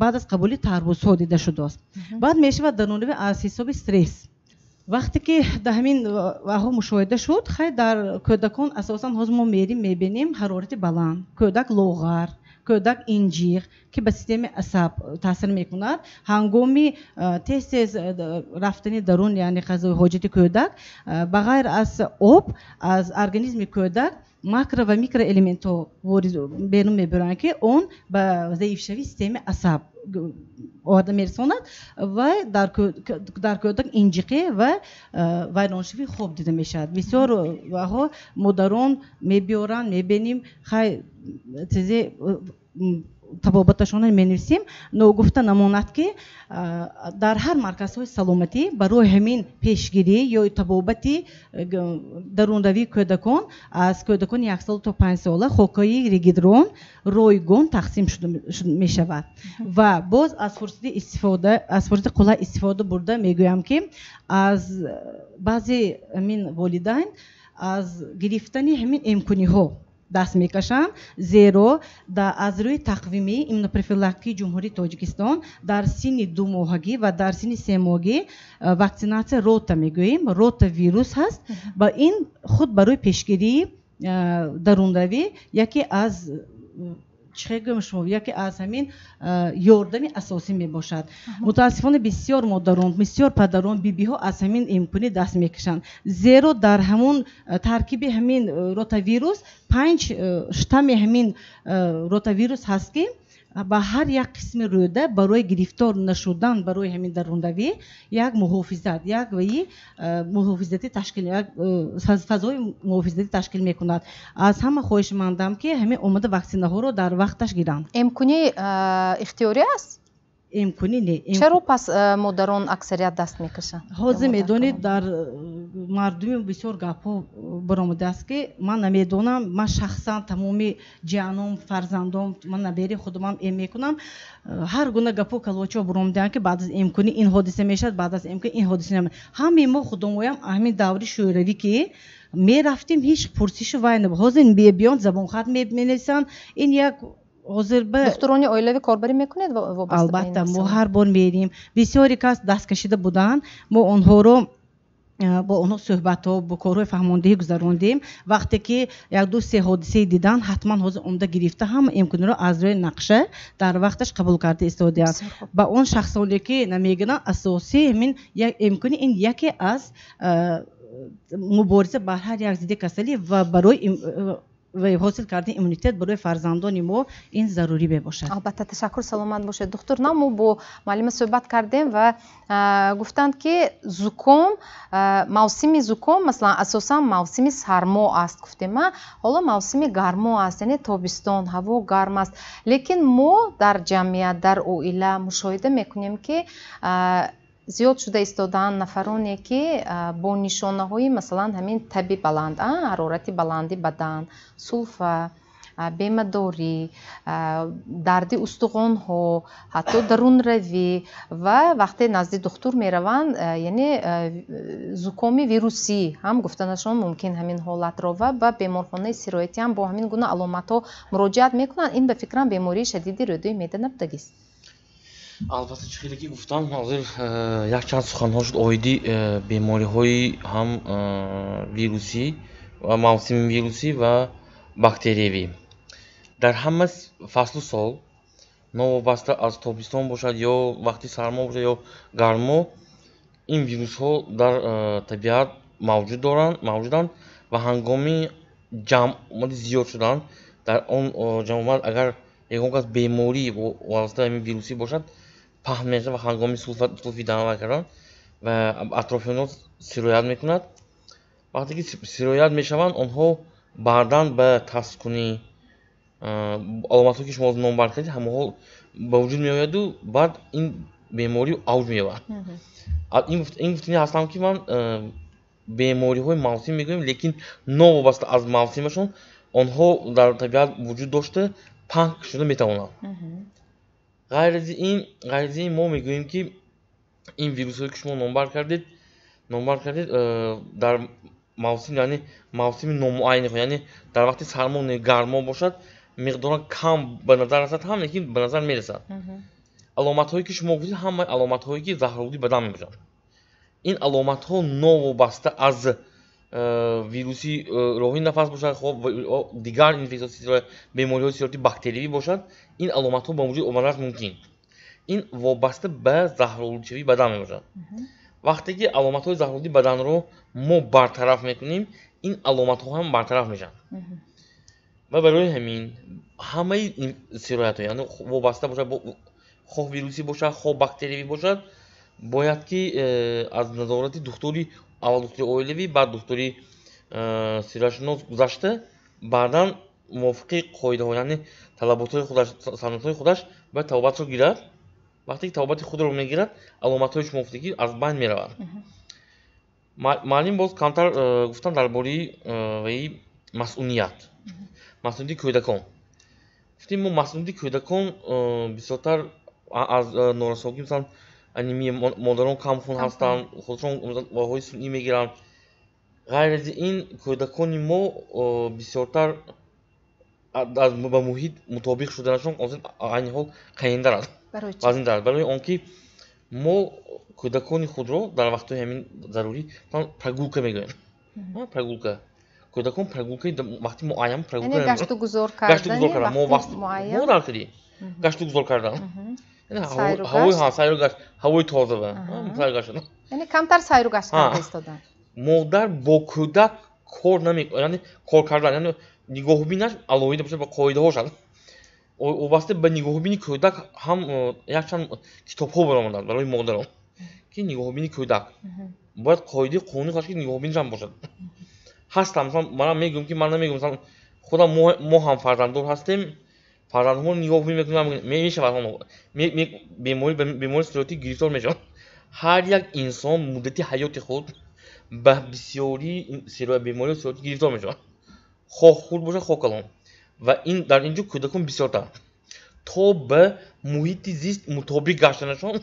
баъд аз қабули тарбузҳо дида шудааст. Баъд мешавад дарунравӣ аз ҳисоби стресс. Вақте ки дар ҳамин ваҳо мушоҳида шуд, хай дар кӯдакон асосан ҳозир мо мерим, мебинем ҳарорати баланд, кӯдак лоғар, кӯдак инҷиқ, ки ба системаи асаб таъсир мекунад. Ҳангоми тез тез рафтани дарун, яъне қазои ҳоҷати кӯдак, ба ғайр аз об аз организми кӯдак макро ва микроэлементҳо берун мебаранд, ки он ба заифшавии системаи асаб оварда мерасонад ва дар кӯдак инҷиқӣ ва вайроншавии хоб дида мешавад. Бисёр ваҳо модарон мебиёранд, мебинем, хай тезе табобаташонро менависем. Ногуфта намонад, ки дар ҳар марказҳои саломатӣ барои ҳамин пешгирӣ ё табобати дарунравии кӯдакон аз кӯдакони 1 сола то 5 сола хокаи регидрон ройгон тақсим мешавад. Ва боз аз фурсати истифода, аз фурсати қулай истифода бурда мегӯям, ки аз баъзе ҳамин волидайн аз гирифтани ҳамин имкониҳо даст мекашанд, зеро аз рӯи тақвими иммунопрофилактикии Ҷумҳурии Тоҷикистон дар синни 2 моҳагӣ ва дар синни 3 моҳагӣ ваксинатсия рота мегӯем, ротавирус ҳаст ва ин худ барои пешгирии дарунравӣ яке аз, чӣ гӯям шумо, яке аз ҳамин ёрдами асосӣ мебошад. Мутаассифона, бисёр модарон, бисёр падарон, бибиҳо аз ҳамин имконӣ даст мекашанд, зеро дар ҳамун таркиби ҳамин ротавирус панҷ штамми ҳамин ротавирус ҳаст, ки ба ҳар як қисми рӯда барои гирифтор нашудан барои ҳамин дарунравӣ як муҳофизат, як ваи муҳофизатӣ ташкил, як фазои муҳофизатӣ ташкил мекунад. Аз ҳама хоҳишмандам, ки ҳамин омада ваксинаҳоро дар вақташ гиранд. Эмкунӣ ихтиёрӣ аст? Имконӣ не. Чаро пас модарон аксарият даст мекашанд? Ҳозир медонед, дар мардуми бисёр гапҳо баромадааст, ки ман намедонам, ман шахсан тамоми ҷияном, фарзандом, ман набери худумам эм мекунам. Ҳар гуна гапҳо, калочаҳо баромадаанд, ки баъд аз эмкунӣ ин ҳодиса мешавад, баъд аз эмкунӣ ин ҳодиса. Ҳамаи мо худомоям ҳамин даври шӯравӣ ки мерафтем, ҳеҷ пурсишу вай набуд. Ҳозир мебиёнд, забонхат менависанд. Ин як ҳозир ба Духтурони оилавӣ корбарӣ мекунед вобаста? Албатта, мо ҳар бор мерим. Бисёре кас даст кашида буданд, мо онҳоро, бо онҳо суҳбатҳо, бо корҳои фаҳмондиҳӣ гузарондем. Вақте ки як, ду, се ҳодисае диданд, ҳатман ҳозир омда гирифта, ҳама имкониро аз рӯи нақша дар вақташ қабул карда истодаанд. Ба он шахсоне ки намегиранд, асосӣ ҳамин имкони ин яке аз мубориза бар ҳар як зидди касалӣ ва барои ва ҳосил кардани иммунитет барои фарзандони мо ин зарурӣ мебошад. Албатта, ташаккур, саломат бошед, духтур. На, мо бо муаллима суҳбат кардем ва гуфтанд, ки зуком, мавсими зуком, масалан, асосан мавсими сармо аст, гуфтем. Ҳоло мавсими гармо аст, яъне тобистон, ҳаво гарм аст, лекин мо дар ҷамъият, дар оила мушоҳида мекунем, ки зиёд шуда истодаанд нафароне, ки бо нишонаҳои, масалан, ҳамин таби баланд, ҳарорати баланди бадан, сулфа, бемадорӣ, дарди устухонҳо, ҳатто дарунравӣ, ва вақте назди духтур мераванд, яъне зукоми вирусӣ ҳам гуфтанашон мумкин ҳамин ҳолатро, ва ба беморхонаи сироятӣ ҳам бо ҳамин гуна аломатҳо муроҷиат мекунанд. Ин, ба фикрам, бемории шадиди рӯдаи меъда набудагист? Албатта, чӣ хеле ки гуфтам, ҳозир якчанд суханҳо шуд оиди бемориҳои ҳам вирусӣ ва мавсими вирусӣ ва бактериявӣ. Дар ҳама фаслу сол, новобаста аз тобистон бошад ё вақти сармо бошад ё гармо, ин вирусҳо дар табиат мавҷуданд ва ҳангоми ҷамъомади зиёд шудан дар он ҷамъомад, агар ягон кас беморӣ вобаста ҳамин вирусӣ бошад, паҳн мешавад ва ҳангоми сулфидан ва кардан ва атрофиёнро сироят мекунад. Вақте ки сироят мешаванд, онҳо баъдан ба таскунӣ, аломатҳое ки шумо номбар кардед, ҳамаҳо ба вуҷуд меояду баъд ин беморӣ авҷ меёбад. Ин гуфтани ҳастам, ки ман бемориҳои мавсим мегӯем, лекин новобаста аз мавсимашон онҳо дар табиат вуҷуд дошта, паҳн шуда метавонанд. Ғайр аз ин мо мегӯем, ки ин вирусҳое ки шумо номбар кардед, дар мавсим, яъне мавсими номуайяни худ, яъне дар вақти сармо, гармо бошад, миқдоран кам ба назар расад ҳам, лекин ба назар мерасад. Аломатҳое ки шумо гуфтед, ҳамаи аломатҳое ки заҳролудии бадан мебошанд. Ин аломатҳо новобаста аз вируси роҳи нафас бошад, хоб дигар инфексияҳои бемориҳои сироятӣ бактериявӣ бошад, ин аломатҳо ба вуҷуд омаданаш мумкин. Ин вобаста ба заҳролудшавии бадан мебошад. Вақте ки аломатҳои заҳролудии баданро мо бартараф мекунем, ин аломатҳо ҳам бартараф мешаванд. Ва барои ҳамин ҳамаи сироятҳо, яъне вобаста бошад, хоҳ вирусӣ бошад, хоҳ бактериявӣ бошад, бояд ки аз назорати духтури, аввал духтури оилавӣ, баъд духтури сироятшинос гузашта, баъдан мувофиқи қоидаҳо, яъне талаботҳои худаш, санадҳои худаш бояд табобатро гирад. Вақте ки табобати худро мегирад, аломатҳои шумо гуфтагӣ аз байн мераванд. Муаллим боз камтар гуфтам дар бораи ваи масъуният, масъунияти кӯдакон. Гуфтем, мо масъунияти кӯдакон бисёртар аз норасогӣ, масалан анемия, модарон камхун ҳастанд, худшон роҳҳои сунъӣ мегиранд. Ғайр аз ин кӯдакони мо бисёртар ба муҳит мутобиқ шуданашон айни ҳол қайинтар аст, вазнинтар аст. Барои он ки мо кӯдакони худро дар вақтҳои ҳамин зарурӣ прогулка мегӯем. Прогулка. Кӯдакон прогулкаи вақти муайян прогулка, яъне гашту гузор кардани вақти муайян. Мо дар кардем гашту гузор кардан. Ҳавои, сайру гашт, ҳавои тоза ва сайру гашт. Яъне камтар сайру гашт карда истодан. Модар бо кӯдак кор намекунад, яъне кор кардан, яъне нигоҳубинаш алоҳида бошад, ба қоидаҳош аст. Вобаста ба нигоҳубини кӯдак ҳам якчанд китобҳо баромаданд барои модарон, ки нигоҳубини кӯдак бояд қоидаи қонунӣ худаш ки нигоҳубинаш ҳам бошад. Ҳастам, масалан, манам мегӯям ки ман намегӯям, масалан, худам мо ҳам фарзанддор ҳастем, фарзандҳоро нигоҳубин мекунем, мешавад бемории сироятӣ гирифтор мешавад. Ҳар як инсон муддати ҳаёти худ ба бисёри бемории сироятӣ гирифтор мешавад, хоҳ хурд бошад, хоҳ калон. Ва ин дар ин ҷо кӯдакон бисёртар то ба муҳити зист мутобиқ гаштанашон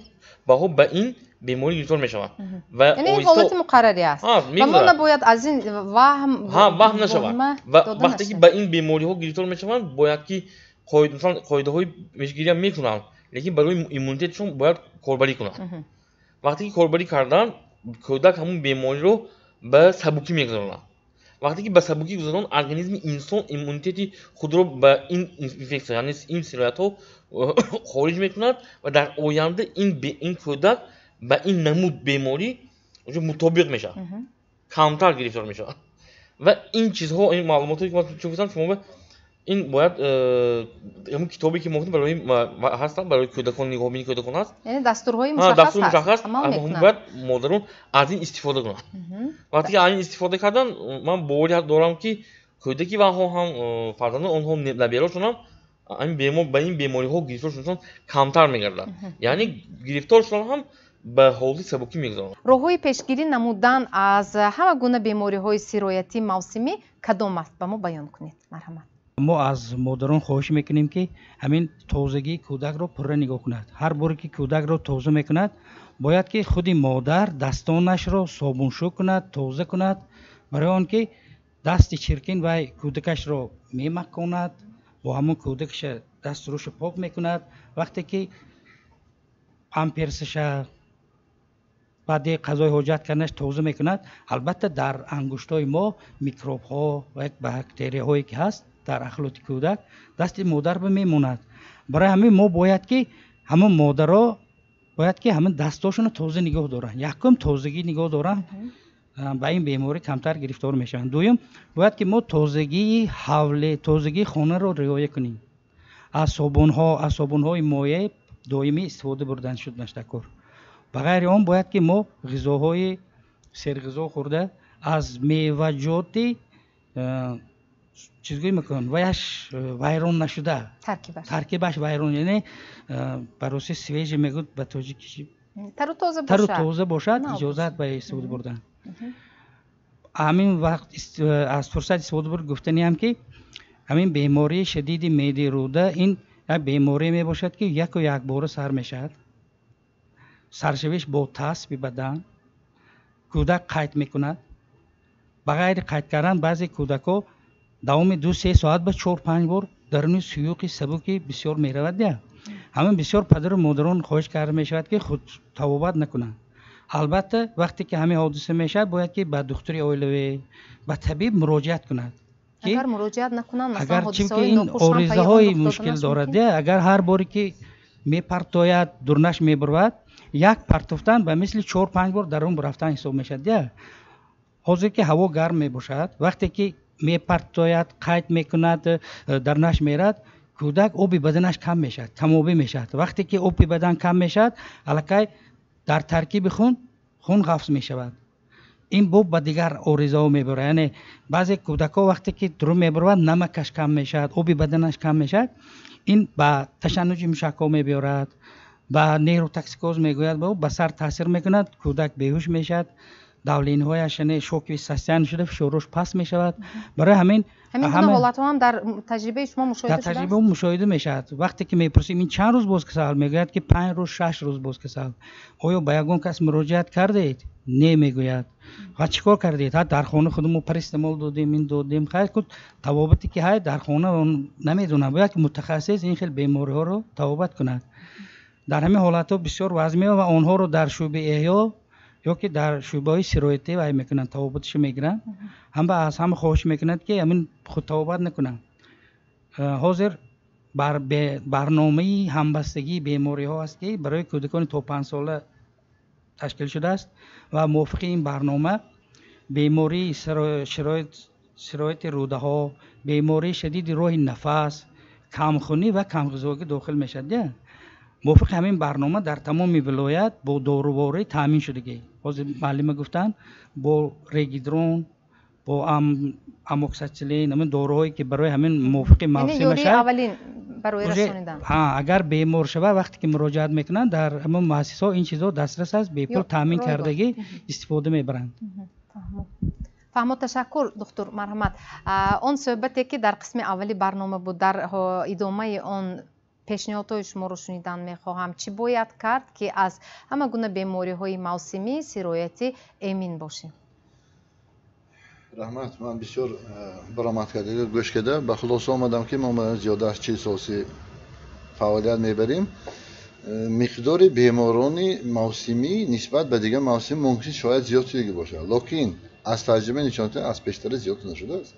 баҳо ба ин беморӣ гирифтор мешаванд. Яъне ин ҳолати муқаррарӣ аст ва мо набояд аз ин ваҳм ваҳм нашавад. Ва вақте ки ба ин бемориҳо гирифтор мешаванд, бояд ки масалан қоидаҳои пешгириам мекунанд, лекин барои иммунитетшон бояд корбарӣ кунанд. Вақте ки корбарӣ карданд, кӯдак ҳамун бемориро ба сабукӣ мегузаронад. Вақте ки ба сабукӣ гузаронд, организми инсон иммунитети худро ба ин инфексия, яъне ин сироятҳо хориҷ мекунад ва дар оянда ин кӯдак ба ин намуд беморӣ мутобиқ мешавад, камтар гирифтор мешавад. Ва ин чизҳо, ин маълумотҳое ки ман чун гуфтам шумо, ин бояд ҳамун китобе ки мо гуфтем барои ҳастанд, барои кӯдакон, нигоҳубини кӯдакон ҳаст, яъне дастурҳои мушаххас ҳаст, бояд модарон аз ин истифода кунанд. Вақте ки аз ин истифода кардан, ман боварӣ дорам, ки кӯдаки онҳо ҳам, фарзандони онҳо, набераҳошон ҳам ба ин бемориҳо гирифтор шуданашон камтар мегардад, яъне гирифтор шудан ҳам ба ҳолати сабукӣ мегузаронад. Роҳҳои пешгирӣ намудан аз ҳама гуна бемориҳои сироятӣ мавсимӣ кадом аст? Ба мо баён кунед, марҳамат. Мо аз модарон хоҳиш мекунем, ки ҳамин тозагии кӯдакро пурра нигоҳ кунад. Ҳар боре ки кӯдакро тоза мекунад, бояд ки худи модар дастонашро собуншӯ кунад, тоза кунад, барои он ки дасти чиркин вай кӯдакашро мемаконад, бо ҳамон кӯдакаша дасту рӯша пок мекунад. Вақте ки Памперсаша баъди қазои ҳоҷат карданаш тоза мекунад, албатта дар ангуштҳои мо микробҳо ва як бактерияҳое ки ҳаст дар ахлоти кӯдак дасти модар ба мемонад. Барои ҳамин мо бояд ки ҳамон модаро бояд ки ҳамин дастошонро тоза нигоҳ доранд. Якум, тозагӣ нигоҳ доранд, ба ин беморӣ камтар гирифтор мешаванд. Дуюм, бояд ки мо тозагии ҳавле, тозагии хонаро риоя кунем. Аз собунҳо, аз собунҳои моеъ доимӣ истифода бурдан шуд наштакор. Ба ғайри он бояд ки мо ғизоҳои серғизо хӯрда, аз меваҷоти чизгӯй мекунам, ваяш вайрон нашуда, таркибаш вайрон, яъне ба русӣ свежий мегӯд, ба тоҷикӣ тару тоза тару тоза бошад, иҷозат ба истифода бурдан. Ҳамин вақт аз фурсат истифода бурд гуфтаниам, ки ҳамин бемории шадиди меъдаи рӯда ин як беморие мебошад, ки яку якбора сар мешавад. Саршавиш бо тасби бадан, кӯдак қайд мекунад. Ба ғайри қайд кардан, баъзе кӯдакҳо давоми 2-3 соат ба 4-5 бор даруни суюқи сабуки бисёр меравад. Я ҳамин бисёр падару модарон хоҳиш карда мешавад, ки худ табобат накунанд. Албатта, вақте ки ҳамин ҳодиса мешавад, бояд ки ба духтури оилавӣ, ба табиб муроҷиат кунад. Агар муроҷиат накунанд, масалан, агар чунки ин оризаҳои мушкил дорад, агар ҳар боре ки мепартояд, дурнаш мебурвад, як партофтан ба мисли 4-5 бор дарун рафтан ҳисоб мешавад. Я ҳозир ки ҳаво гарм мебошад, вақте ки мепартояд, қайд мекунад, дарнаш мерад, кӯдак оби баданаш кам мешавад, камобӣ мешавад. Вақте ки оби бадан кам мешавад, аллакай дар таркиби хун хун ғафз мешавад. Ин боб ба дигар оризаҳо мебарад. Яъне баъзе кӯдакҳо вақте ки дурун мебаровад, намакаш кам мешавад, оби баданаш кам мешавад, ин ба ташаннуҷи мушакҳо мебиёрад, ба нейротоксикоз мегӯяд, ба сар таъсир мекунад, кӯдак беҳуш мешавад, давлениҳояш, яъне шоковый состояние шуда, фишорош паст мешавад. Барои ҳамин ҳамин гуна ҳолатҳо ҳам дар таҷрибаи шумо мушоҳида шудааст? Дар таҷриба мушоҳида мешавад. Вақте ки мепурсем, ин чанд рӯз боз касал, мегӯяд, ки 5 рӯз, 6 рӯз боз касал. Оё ба ягон кас муроҷиат кардед? Не, мегӯяд. Ва чӣ кор кардед? Ҳа, дар хона худамо парацетамол додем, ин додем, хайр, куд табобате ки ҳай дар хона намедонам. Бояд ки мутахассис ин хел бемориҳоро табобат кунад. Дар ҳамин ҳолатҳо бисёр вазн меояд ва онҳоро дар шӯъбаи эҳё ё ки дар шӯъбаҳои сироятӣ вай мекунанд, табобаташо мегиранд. Ҳама аз ҳама хоҳиш мекунанд, ки ҳамин худтабобат накунанд. Ҳозир барномаи ҳамбастагии бемориҳо аст, ки барои кӯдакони то 5 сола ташкил шудааст ва мувофиқи ин барнома бемории сирояти рӯдаҳо, бемории шадиди роҳи нафас, камхунӣ ва камғизогӣ дохил мешавад. Мувофиқи ҳамин барнома дар тамоми вилоят бо доруворӣ таъмин шудагӣ. Ҳозир муаллима гуфтанд, бо регидрон, бо амокситсиллин, ҳамин доруҳое ки барои ҳамин мувофиқи мавсимаша. Аввалин барои расонидан. Агар бемор шавад, вақте ки муроҷиат мекунанд, дар ҳамон муассисаҳо ин чизҳо дастрас аст, бепул таъмин кардагӣ, истифода мебаранд. Фаҳмо, ташаккур, духтур, марҳамат. Он суҳбате ки дар қисми аввали барнома буд, дар идомаи он пешниҳодҳои шуморо шунидан мехоҳам. Чӣ бояд кард, ки аз ҳама гуна бемориҳои мавсимӣ сироятӣ эмин бошем? Раҳмат. Ман бисёр баромад карда гӯш карда, ба хулоса омадам, ки мо зиёда аз 40 солси фаъолият мебарем. Миқдори беморони мавсимӣ нисбат ба дигар мавсим мумкин шояд зиёд шудагӣ бошад, лекин аз таҷриба нишон аз пештара зиёд нашудааст.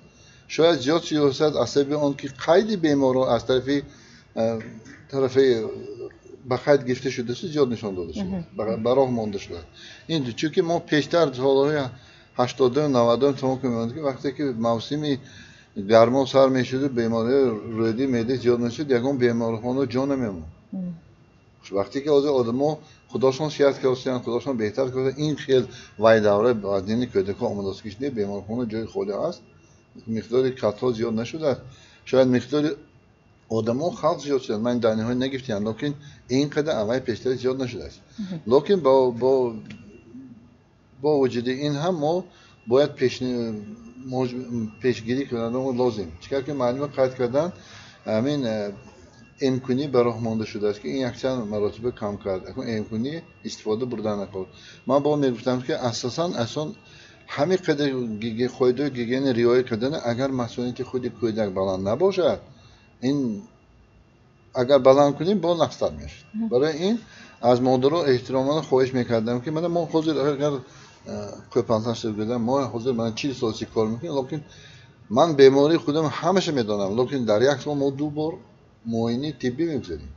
Шояд зиёд шудааст аз сабаби он ки қайди беморон аз тарафи ба қайд гирифта шудааст, зиёд нишон дода шудааст, ба роҳ монда шудааст ин. Чунки мо пештар солҳои 80-ум, 90-ум тамом мемонд, ки вақте ки мавсими гармо сар мешуду бемориҳои рӯди меъда зиёд мешуд, ягон беморхона ҷо намемонд. Вақте ки ҳозир одамо худошон сиҳат кардастиянд, худошон беҳтар карда, ин хел вай давра вазнини кӯдакҳо омадааст, ки беморхона ҷои холӣ аст, миқдори катҳо зиёд нашудааст. Шояд миқдори одамо, халқ зиёд шуданд, ман данныеҳои нагирифтиам, лекин ин қадар аввали пештара зиёд нашудааст. Лекин бо вуҷуди ин ҳам мо бояд пешгирӣ кардан лозим. Чӣ кар ки муаллима қайд карданд, ҳамин эмкунӣ ба роҳ монда шудааст, ки ин якчанд маротиба кам кард. Акун эмкунӣ истифода бурдан накард. Ман бо мегуфтам, ки асосан асон ҳамин қадар қоидаҳои гигиена риоя кардана, агар масунияти худи кӯдак баланд набошад, ин Агар баланд кунем, бо нақстар мешавад. Барои ин аз модаро эҳтиромона хоҳиш мекардам, ки мана мо ҳозир агар қӯпантар шуд гӯям, мо ҳозир мана 40 сол кор мекунем, лекин ман бемории худам ҳамаша медонам, лекин дар як сол мо 2 бор муоинаи тиббӣ мегузарем.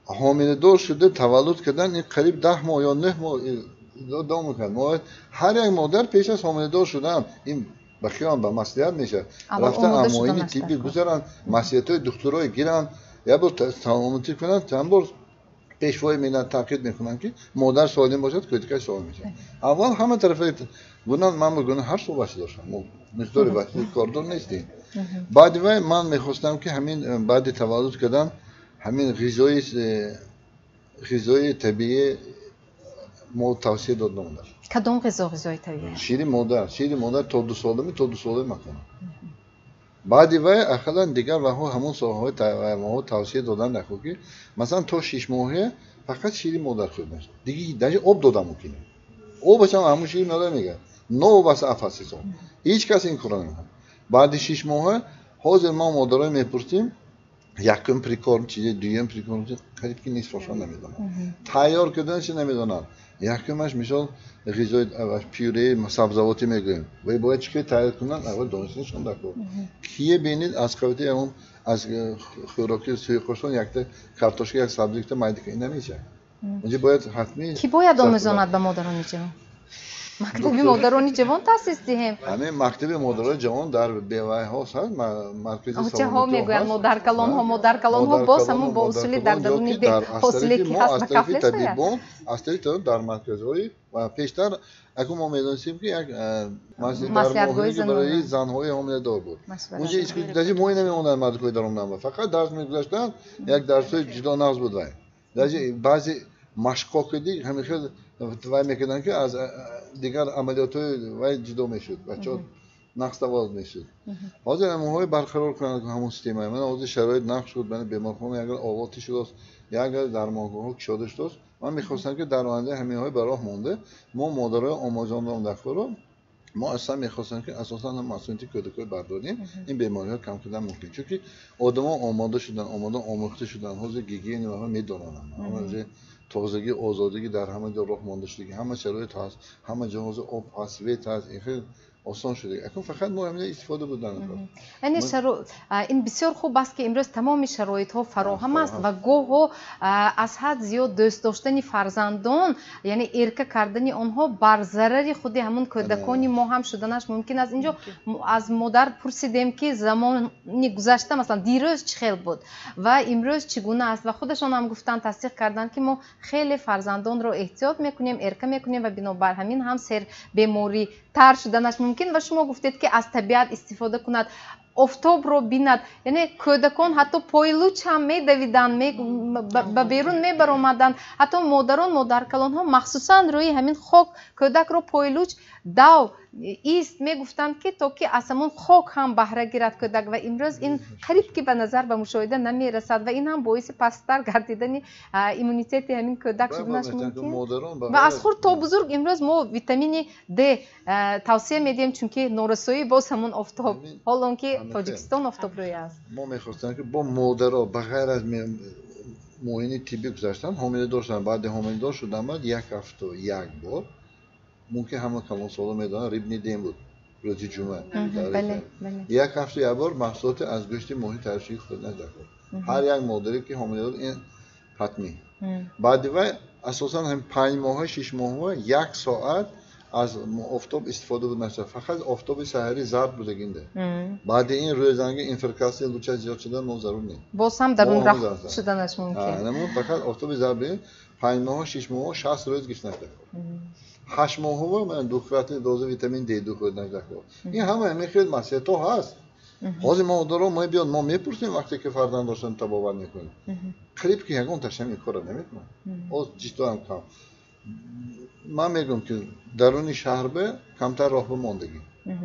Ҳомиладор шуда таваллуд кардан ин қариб 10 моҳ ё 9 моҳ давом мекунад. Мо ҳар як модар пеш аз ҳомиладор шудан ин ба хиён ба маслиҳат мешавад, рафта муоинаи тиббӣ гузаранд, маслиҳатҳои духтурои гиранд, як бор саломатӣ кунанд, чанд бор пешвои миллат таъкид мекунанд, ки модар солим бошад, кӯдакаш солим мешавад. Аввал ҳама тарафа гунан, ман гунан ҳар сол васил доштам, мо миқдори васили кордор нестем. Баъди вай ман мехостам, ки ҳамин баъди таваллуд кардан ҳамин ғизои табиӣ мо тавсия дод намудам. Кадом ғизо ғизои табиӣ? Шири модар. Шири модар то 2 солами, то 2 солаи макона. Баъди вай ақаллан дигар ваҳо ҳамон соҳаҳои моҳо тавсия додан нахӯ, ки масалан то 6 моҳе фақат шири модар хӯрда мешавад. Диги даже об дода мумкин. Обаш ҳам ҳамон шири модар мегирад. Новобаста аз фасл. Ҳеҷ кас ин корро намекунад. Баъди 6 моҳе ҳозир мо модарои мепурсем, якум прикорм чизе, дуюм прикорм чизе, қариб ки нисфашон намедонанд. Тайёр карданашо намедонанд. Якумаш мисол ғизои пюре сабзавотӣ мегӯем. Вай бояд чӣ кор тайёр кунанд, аввал донистанашон даркор. Кие бинед аз қавити он аз хӯроки сӯйқошон якта картошка, як сабзӣ якта майда ин намешавад. Онҷо бояд ҳатмӣ Кӣ бояд омӯзонад ба модарони ҷавон? Мактаби модарони ҷавон таъсис диҳем. Ҳамин мактаби модарони ҷавон дар бевайҳо ҳаст, маркази Очаҳо мегӯянд, модаркалонҳо, модаркалонҳо боз ҳамон бо усули дар даруни ҳосиле ки ҳаст ба кафле сояд. Аз тарафи табибон дар марказҳои ва пештар акун мо медонистем, ки як маслиҳатгоҳи барои занҳои ҳомиладор буд. Онҷо даже мои намемонданд мардикои даромдан, фақат дарс мегузаштанд, як дарсҳои ҷудо нағз буд вай. Даже баъзе машқҳо киди ҳамин хел вай мекарданд, ки аз дигар амалиётҳои вай ҷудо мешуд, бачаҳо нақс таваллуд мешуд. Ҳозир ҳамонҳои барқарор кунанд ҳамон система. Мана ҳозир шароит нақш шуд, мана беморхона ягар оғоти шудааст, ягар дармонгоҳҳо кушода шудааст. Ман мехостам, ки дар оянда ҳаминҳои ба роҳ монда, мо модарои омӯзондам даркорро, мо аслан мехостем, ки асосан масъулияти кӯдакҳои бардорем, ин бемориҳо кам кардан мумкин. Чунки одамо омода шуданд, омода омӯхта шуданд, ҳозир гигиена ваҳо медонанд. Ҳама тозагӣ, озодагӣ дар ҳама ҷо роҳ монда шудагӣ, ҳама шароит ҳаст, ҳама ҷо ҳозир об ҳаст, свет ҳаст, ин хел осон шуда. Акун фақат мо ҳамин истифода бурдан. Яъне ин бисёр хуб аст, ки имрӯз тамоми шароитҳо фароҳам аст ва гоҳо аз ҳад зиёд дӯст доштани фарзандон, яъне эрка кардани онҳо бар зарари худи ҳамон кӯдакони мо ҳам шуданаш мумкин аст. Инҷо аз модар пурсидем, ки замони гузашта, масалан дирӯз чӣ хел буд ва имрӯз чӣ гуна аст, ва худашон ҳам гуфтанд, тасдиқ карданд, ки мо хеле фарзандонро эҳтиёт мекунем, эрка мекунем ва бинобар ҳамин ҳам сербеморӣ тар шуданаш мумкин. Ва шумо гуфтед, ки аз табиат истифода кунад, офтобро бинад, яъне кӯдакон ҳатто пойлуч ҳам медавиданд, ба берун мебаромаданд. Ҳатто модарон, модаркалонҳо махсусан рӯи ҳамин хок кӯдакро пойлуч дав ист мегуфтанд, ки то ки аз ҳамон хок ҳам баҳра гирад кӯдак. Ва имрӯз ин қариб ки ба назар, ба мушоҳида намерасад ва ин ҳам боиси пасттар гардидани иммунитети ҳамин кӯдак шуданаш мумкин. Ва аз хурд то бузург имрӯз мо витамини Д тавсия медиҳем, чунки норасоӣ боз ҳамон офтоб, ҳол он ки Тоҷикистон офтобрӯй аст. Мо мехостем, ки бо модаро ба ғайр аз муоинаи тиббӣ гузаштан, ҳомиладор шудан, баъди ҳомиладор шудан баъд як ҳафта як бор, мумкин ҳама калонсоло медонанд, рибный день буд, рӯзи ҷумъа. Як ҳафта як бор маҳсулоти аз гӯшти моҳӣ тайёршудаи хӯрдан даркор. Ҳар як модаре ки ҳомиладор, ин ҳатмӣ. Баъди вай асосан ҳам 5 моҳа, 6 моҳа як соат аз офтоб истифода буд нашавад. Фақат офтоби саҳарӣ зард будагинда. Баъди ин рӯзанги инфракасии луча зиёд шудан мо зарур нест. Боз ҳам дар он рафт шуданаш мумкин. Фақат офтоби зард 5 моҳа, 6 моҳа, 60 рӯз гирифтан даркор. 8 моҳа ман двукратный доза витамин D2 хӯрдан даркор. Ин ҳама ҳамин хел маслиҳатҳо ҳаст. Ҳозир мо модаро мо биён, мо мепурсем вақте ки фарзанд доштан табобат мекунем. Қариб ки ягон ташам ин корро намекунам. Ҳоз ҷиддоам кам. Ман мегӯям, ки даруни шаҳр ба камтар роҳ ба мондагӣ.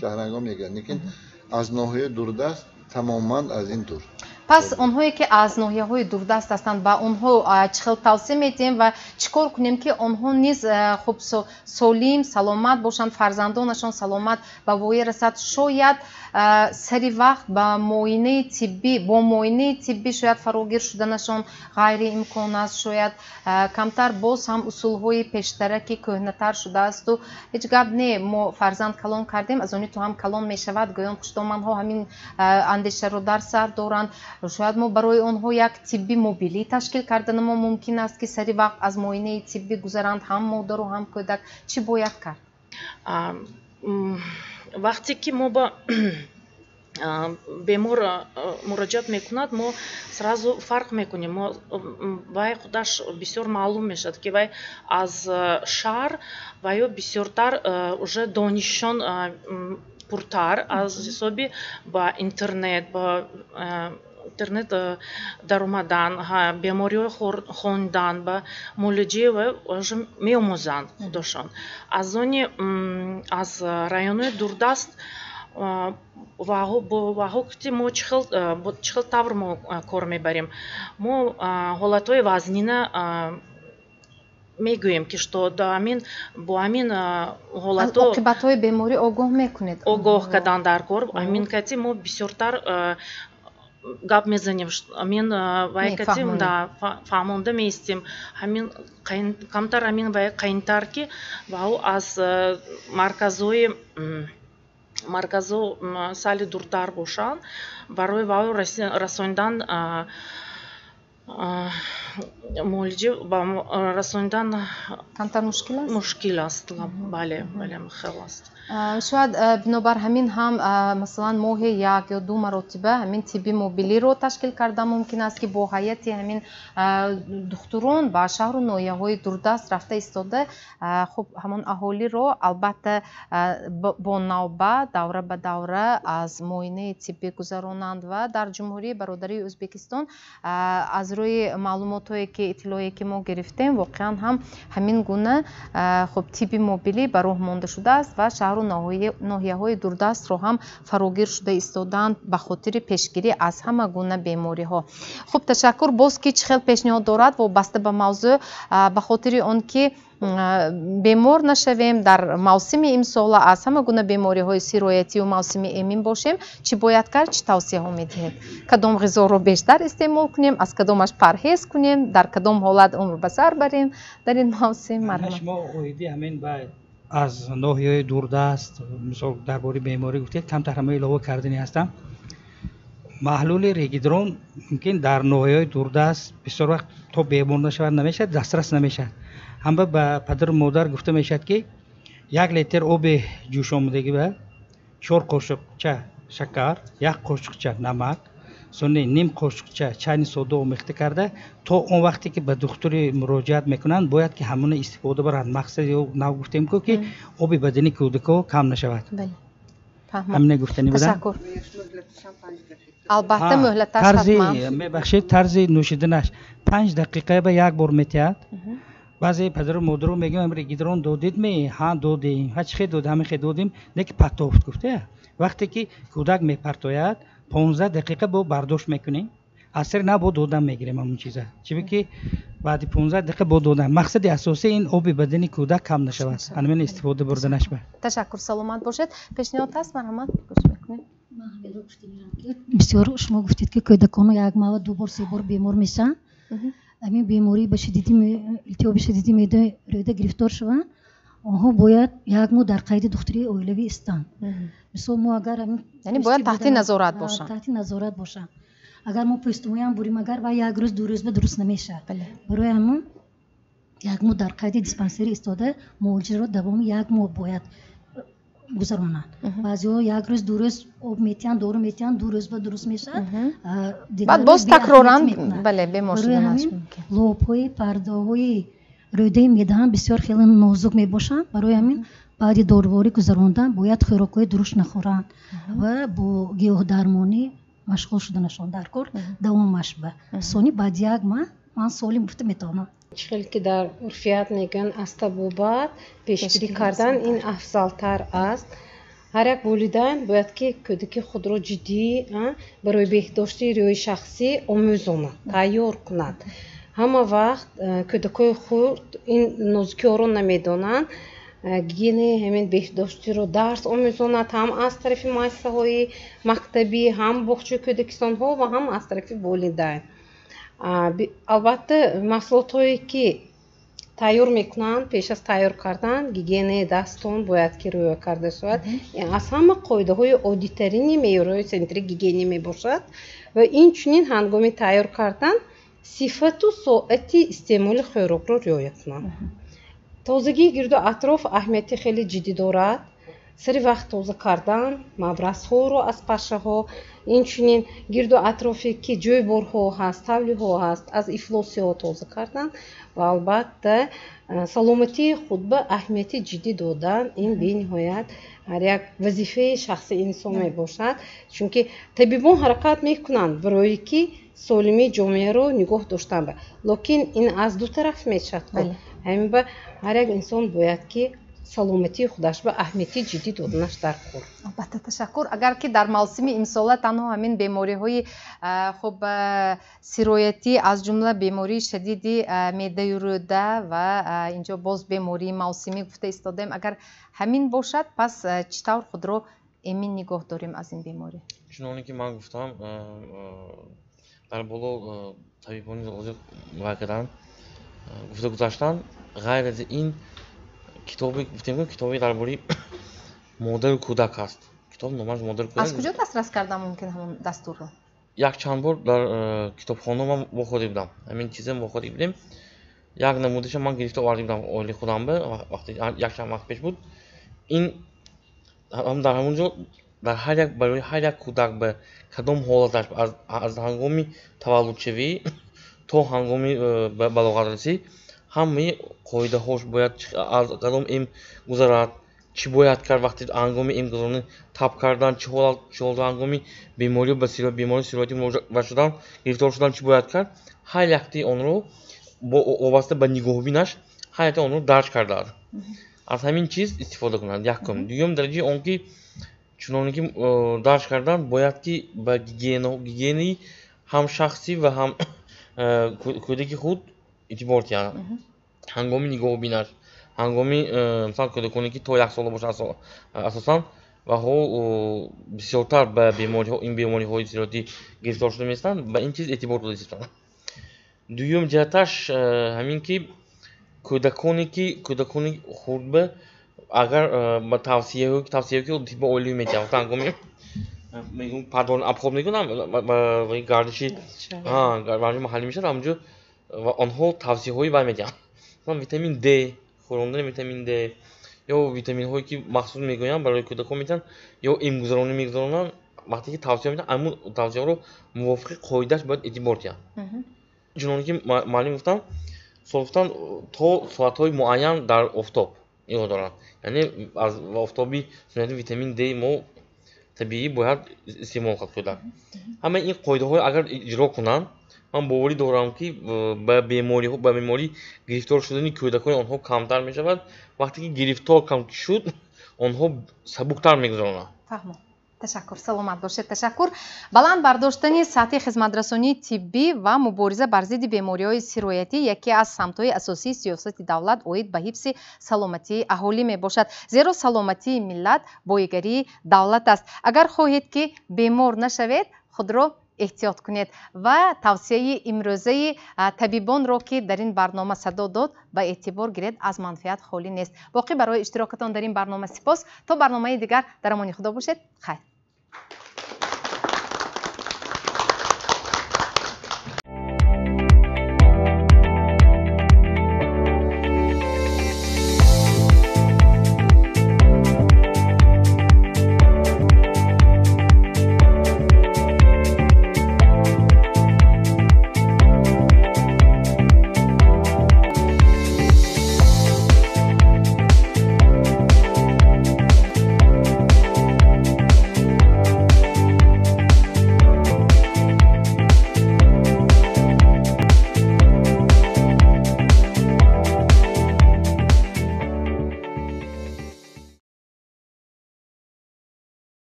Шаҳрангон мегӯянд, лекин аз ноҳияи дурдаст тамоман аз ин дур. Пас онҳое ки аз ноҳияҳои дурдаст ҳастанд, ба онҳо чӣ хел тавсия медиҳем ва чӣ кор кунем, ки онҳо низ хуб солим, саломат бошанд, фарзандонашон саломат ба воя расад? Шояд сари вақт ба муоинаи тиббӣ, бо муоинаи тиббӣ шояд фарогир шуданашон ғайриимкон аст, шояд камтар боз ҳам усулҳои пештара ки кӯҳнатар шудаасту ҳеҷ гап не, мо фарзанд калон кардем, аз они ту ҳам калон мешавад, гӯён хушдоманҳо ҳамин андешаро дар сар доранд. Шояд мо барои онҳо як тибби мобилӣ ташкил карданамо мумкин аст, ки сари вақт аз муоинаи тиббӣ гузаранд ҳам модару ҳам кӯдак. Чӣ бояд кард? Вақте ки мо ба бемор муроҷиат мекунад, мо сразу фарқ мекунем. Мо вай худаш бисёр маълум мешавад, ки вай аз шаҳр ва ё бисёртар уже донишшон пуртар аз ҳисоби ба интернет, ба интернет даромадан, бемориҳои хондан, ба муолиҷаи вай уже меомӯзанд худошон. Аз они аз районҳои дурдаст ваҳо ки мо чӣ хел тавр мо кор мебарем? Мо ҳолатҳои вазнина мегӯем, ки что ҳамин бо ҳамин ҳолатҳо оқибатҳои беморӣ огоҳ мекунед? Огоҳ кардан дар кор. Ҳамин кати мо бисёртар гап мезанем, ҳамин вай кати фаҳмонда меистем. Ҳамин камтар ҳамин вай қайнтар, ки ваҳо аз марказҳои марказҳо сали дуртар бошанд, барои ваҳо расондан муолиҷа расондан камтар мушкил аст? Мушкил аст, бале, бале, хел аст. Шояд бинобар ҳамин ҳам, масалан, моҳе як ё ду маротиба ҳамин тибби мобилиро ташкил кардан мумкин аст, ки бо ҳайати ҳамин духтурон ба шаҳру ноҳияҳои дурдаст рафта истода, хуб, ҳамон аҳолиро албатта бо навбат, давра ба давра аз муоинаи тиббӣ гузаронанд. Ва дар Ҷумҳурии бародарии Ӯзбекистон аз рӯи маълумотҳое ки иттилоие ки мо гирифтем, воқеан ҳам ҳамин гуна хуб тибби мобилӣ ба роҳ монда шудааст ва шаҳру ноҳияҳои дурдастро ҳам фарогир шуда истодаанд ба хотири пешгирӣ аз ҳама гуна бемориҳо. Хуб, ташаккур. Боз ки чӣ хел пешниҳод дорад вобаста ба мавзӯъ, ба хотири он ки бемор нашавем дар мавсими имсола, аз ҳама гуна бемориҳои сироятию мавсими эмин бошем, чӣ бояд кард, чӣ тавсияҳо медиҳед? Кадом ғизоро бештар истеъмол кунем, аз кадомаш парҳез кунем, дар кадом ҳолат умр ба сар барем дар ин мавсим? Марҳамат. Шумо оиди ҳамин ба аз ноҳияҳои дурдаст, мисол, дар бораи беморӣ гуфтед, камтар ҳама илова кардани ҳастам. Маҳлули регидрон мумкин дар ноҳияҳои дурдаст бисёр вақт то бемор нашавад намешавад, дастрас намешавад. Ҳама ба падару модар гуфта мешавад, ки 1 литр оби ҷӯшомадагӣ ба 4 қошуқча шакар, 1 қошуқча намак, сони ним қошуқча чайни сода омехта карда, то он вақте ки ба духтури муроҷиат мекунанд, бояд ки ҳамона истифода баранд. Мақсади нав гуфтем ку, ки оби бадани кӯдако кам нашавад. Ҳамина гуфтани будам. Ташаккур. Албатта, муҳлаташ ҳатман. Мебахшед, тарзи нӯшиданаш 5 дақиқа ба як бор метиҳад. Баъзе падару модаро мегӯям, регидрон додед ме? Ҳа, додем. Ҳа, чӣ хел додем? Ҳамин хел додем. Не ки партофт гуфта. Вақте ки кӯдак мепартояд, 15 дақиқа бо бардошт мекунем. Аз сари нав бо додан мегирем ҳамон чиза. Чиби ки баъди 15 дақиқа бо додан. Мақсади асосӣ ин оби бадани кӯдак кам нашавад. Ҳамин истифода бурданаш ба. Ташаккур, саломат бошед. Пешниҳод ҳаст, марҳамат, гӯш мекунем. Бисёр шумо гуфтед, ки кӯдакон як мава ду бор, се бор бемор мешаванд. Ҳамин беморӣ ба шадиди илтиҳоби шадиди меъда рӯда гирифтор шаванд, онҳо бояд як моҳ дар қайди духтурии оилавӣ истанд. Мисол, мо агар яъне бояд таҳти назорат бошанд. Таҳти назорат бошанд. Агар мо пӯстумоям бурем, агар вай як рӯз, ду рӯз ба дуруст намешавад. Барои ҳамон як моҳ дар қайди диспансери истода муолиҷаро давоми як моҳ бояд гузаронанд. Баъзеҳо як рӯз, ду рӯз об метиҳанд, дору метиҳанд, ду рӯз ба дуруст мешавад. Баъд боз такроран, бале, бемор шуданаш мумкин. Лобҳои пардаҳои рӯдаи меъдаам бисёр хеле нозук мебошанд. Барои ҳамин баъди доруворӣ гузарондан бояд хӯрокҳои дуруст нахӯранд ва бо гиёҳдармонӣ машғул шуданашон дар кор давомаш ба. Сони баъди як моҳ ман солим гуфта метавонам. Чӣ хел ки дар урфият мегӯянд, аз табобат пешгирӣ кардан ин афзалтар аст. Ҳар як волидайн бояд ки кӯдаки худро ҷиддӣ барои беҳдошти рӯи шахсӣ омӯзонад, тайёр кунад. Ҳама вақт кӯдакҳои хурд ин нозукиҳоро намедонанд. Гигиенаи ҳамин беҳдоштиро дарс омӯзонад ҳам аз тарафи муассисаҳои мактабӣ, ҳам боғчаи кӯдакистонҳо ва ҳам аз тарафи волидайн. Албатта, маҳсулотҳое ки тайёр мекунанд, пеш аз тайёр кардан гигиенаи дастон бояд ки риоя карда шавад. Аз ҳама қоидаҳои оддитарини меъёрҳои санитарии гигиенӣ мебошад ва инчунин ҳангоми тайёр кардан сифату соати истеъмоли хӯрокро риоя кунанд. Тозагии гирду атроф аҳамияти хеле ҷиддӣ дорад. Сари вақт тоза кардан мабразҳоро аз пашшаҳо, инчунин гирду атрофе ки ҷойборҳо ҳаст, тавлиҳо ҳаст, аз ифлосиҳо тоза кардан ва албатта саломатии худ ба аҳамияти ҷиддӣ додан ин бениҳоят ҳар як вазифаи шахси инсон мебошад, чунки табибон ҳаракат мекунанд барое ки солимии ҷомеаро нигоҳ доштан, лекин ин аз ду тараф мешавад. Ҳамин ба ҳар як инсон бояд ки саломатии худаш ба аҳамияти ҷиддӣ доданаш дар кор. Албатта, ташаккур. Агар ки дар мавсими имсола танҳо ҳамин бемориҳои хуб сироятӣ, аз ҷумла бемории шадиди меъдаю рӯда ва инҷо боз бемории мавсимӣ гуфта истодаем, агар ҳамин бошад, пас чӣ тавр худро эмин нигоҳ дорем аз ин беморӣ? Чуноне ки ман гуфтам, дар боло табибони ҳозир вай карданд, гуфта гузаштанд, ғайр аз ин китобе гуфтем, китобе дар бораи модару кӯдак аст. Китоб номаш модару кӯдак. Аз куҷо дастрас кардан мумкин ҳамон дастурро? Як чанд бор дар китобхона ман вохӯрда будам. Ҳамин чиза вохӯрда будем. Як намудаша ман гирифта оварда будам оилаи худам ба вақте як чанд вақт пеш буд. Ин ҳам дар ҳамон ҷо дар ҳар як барои ҳар як кӯдак ба кадом ҳолаташ аз ҳангоми таваллудшавӣ то ҳангоми балоғатрасӣ ҳамаи қоидаҳош бояд аз кадом эм гузарад, чӣ бояд кард вақте ҳангоми эм гузаронӣ таб кардан, чӣ ҳолат ҳангоми беморӣ ба бемории сироятӣ муроҷиат шудан, гирифтор шудан чӣ бояд кард, ҳар яктаи онро вобаста ба нигоҳбинаш ҳар яктаи онро дарҷ кардааст. Аз ҳамин чиз истифода кунанд. Якум. Дуюм дараҷаи он ки чуноне ки дарҷ кардан бояд ки ба гигиенаи ҳам шахсӣ ва ҳам кӯдаки худ эътибор диҳанд. Ҳангоми нигоҳбинаш, ҳангоми масалан кӯдаконе ки то як сола бошад асосан ваҳо бисёртар ба бемориҳо ин бемориҳои сироятӣ гирифтор шуда меистанд, ба ин чиз эътибор дода истанд. Дуюм ҷиҳаташ ҳамин ки кӯдаконе ки кӯдакони хурд ба агар ба тавсияҳое ки тибби оилавӣ медиҳанд, ҳангоми падон обхоб мекунанд, гардиши гардиши маҳаллӣ мешавад, ҳамонҷо ва онҳо тавсияҳои вай медиҳанд. Масалан витамин Д, хӯрондани витамин Д ё витаминҳое ки махсус мегӯянд барои кӯдакон медиҳанд, ё эмгузаронӣ мегузаронанд. Вақте ки тавсия медиҳанд, ҳамун тавсияҳоро мувофиқи қоидааш бояд эътибор диҳанд. Чуноне ки муаллим гуфтанд, гуфтанд то соатҳои муайян дар офтоб нигоҳ доранд. Яъне аз офтоби сунъати витамин Д мо табиӣ бояд истеъмол кард кӯдак. Ҳамаи ин қоидаҳоро агар иҷро кунанд, ман боварӣ дорам ки ба беморӣ гирифтор шудани кӯдакони онҳо камтар мешавад. Вақте ки гирифтор кам шуд, онҳо сабуктар мегузаронанд. Фаҳмам. Ташаккур, саломат бошед. Ташаккур. Баланд бардоштани сатҳи хизматрасонии тиббӣ ва мубориза бар зидди бемориҳои сироятӣ яке аз самтҳои асосии сиёсати давлат оид ба ҳифзи саломатии аҳолӣ мебошад. Зеро саломатии миллат боигарии давлат аст. Агар хоҳед ки бемор нашавед, худро эҳтиёт кунед ва тавсияи имрӯзаи табибонро ки дар ин барнома садо дод ба эътибор гиред, аз манфиат холӣ нест. Боқӣ барои иштирокатон дар ин барнома сипос. То барномаи дигар дар амони Худо бошед. Хайр.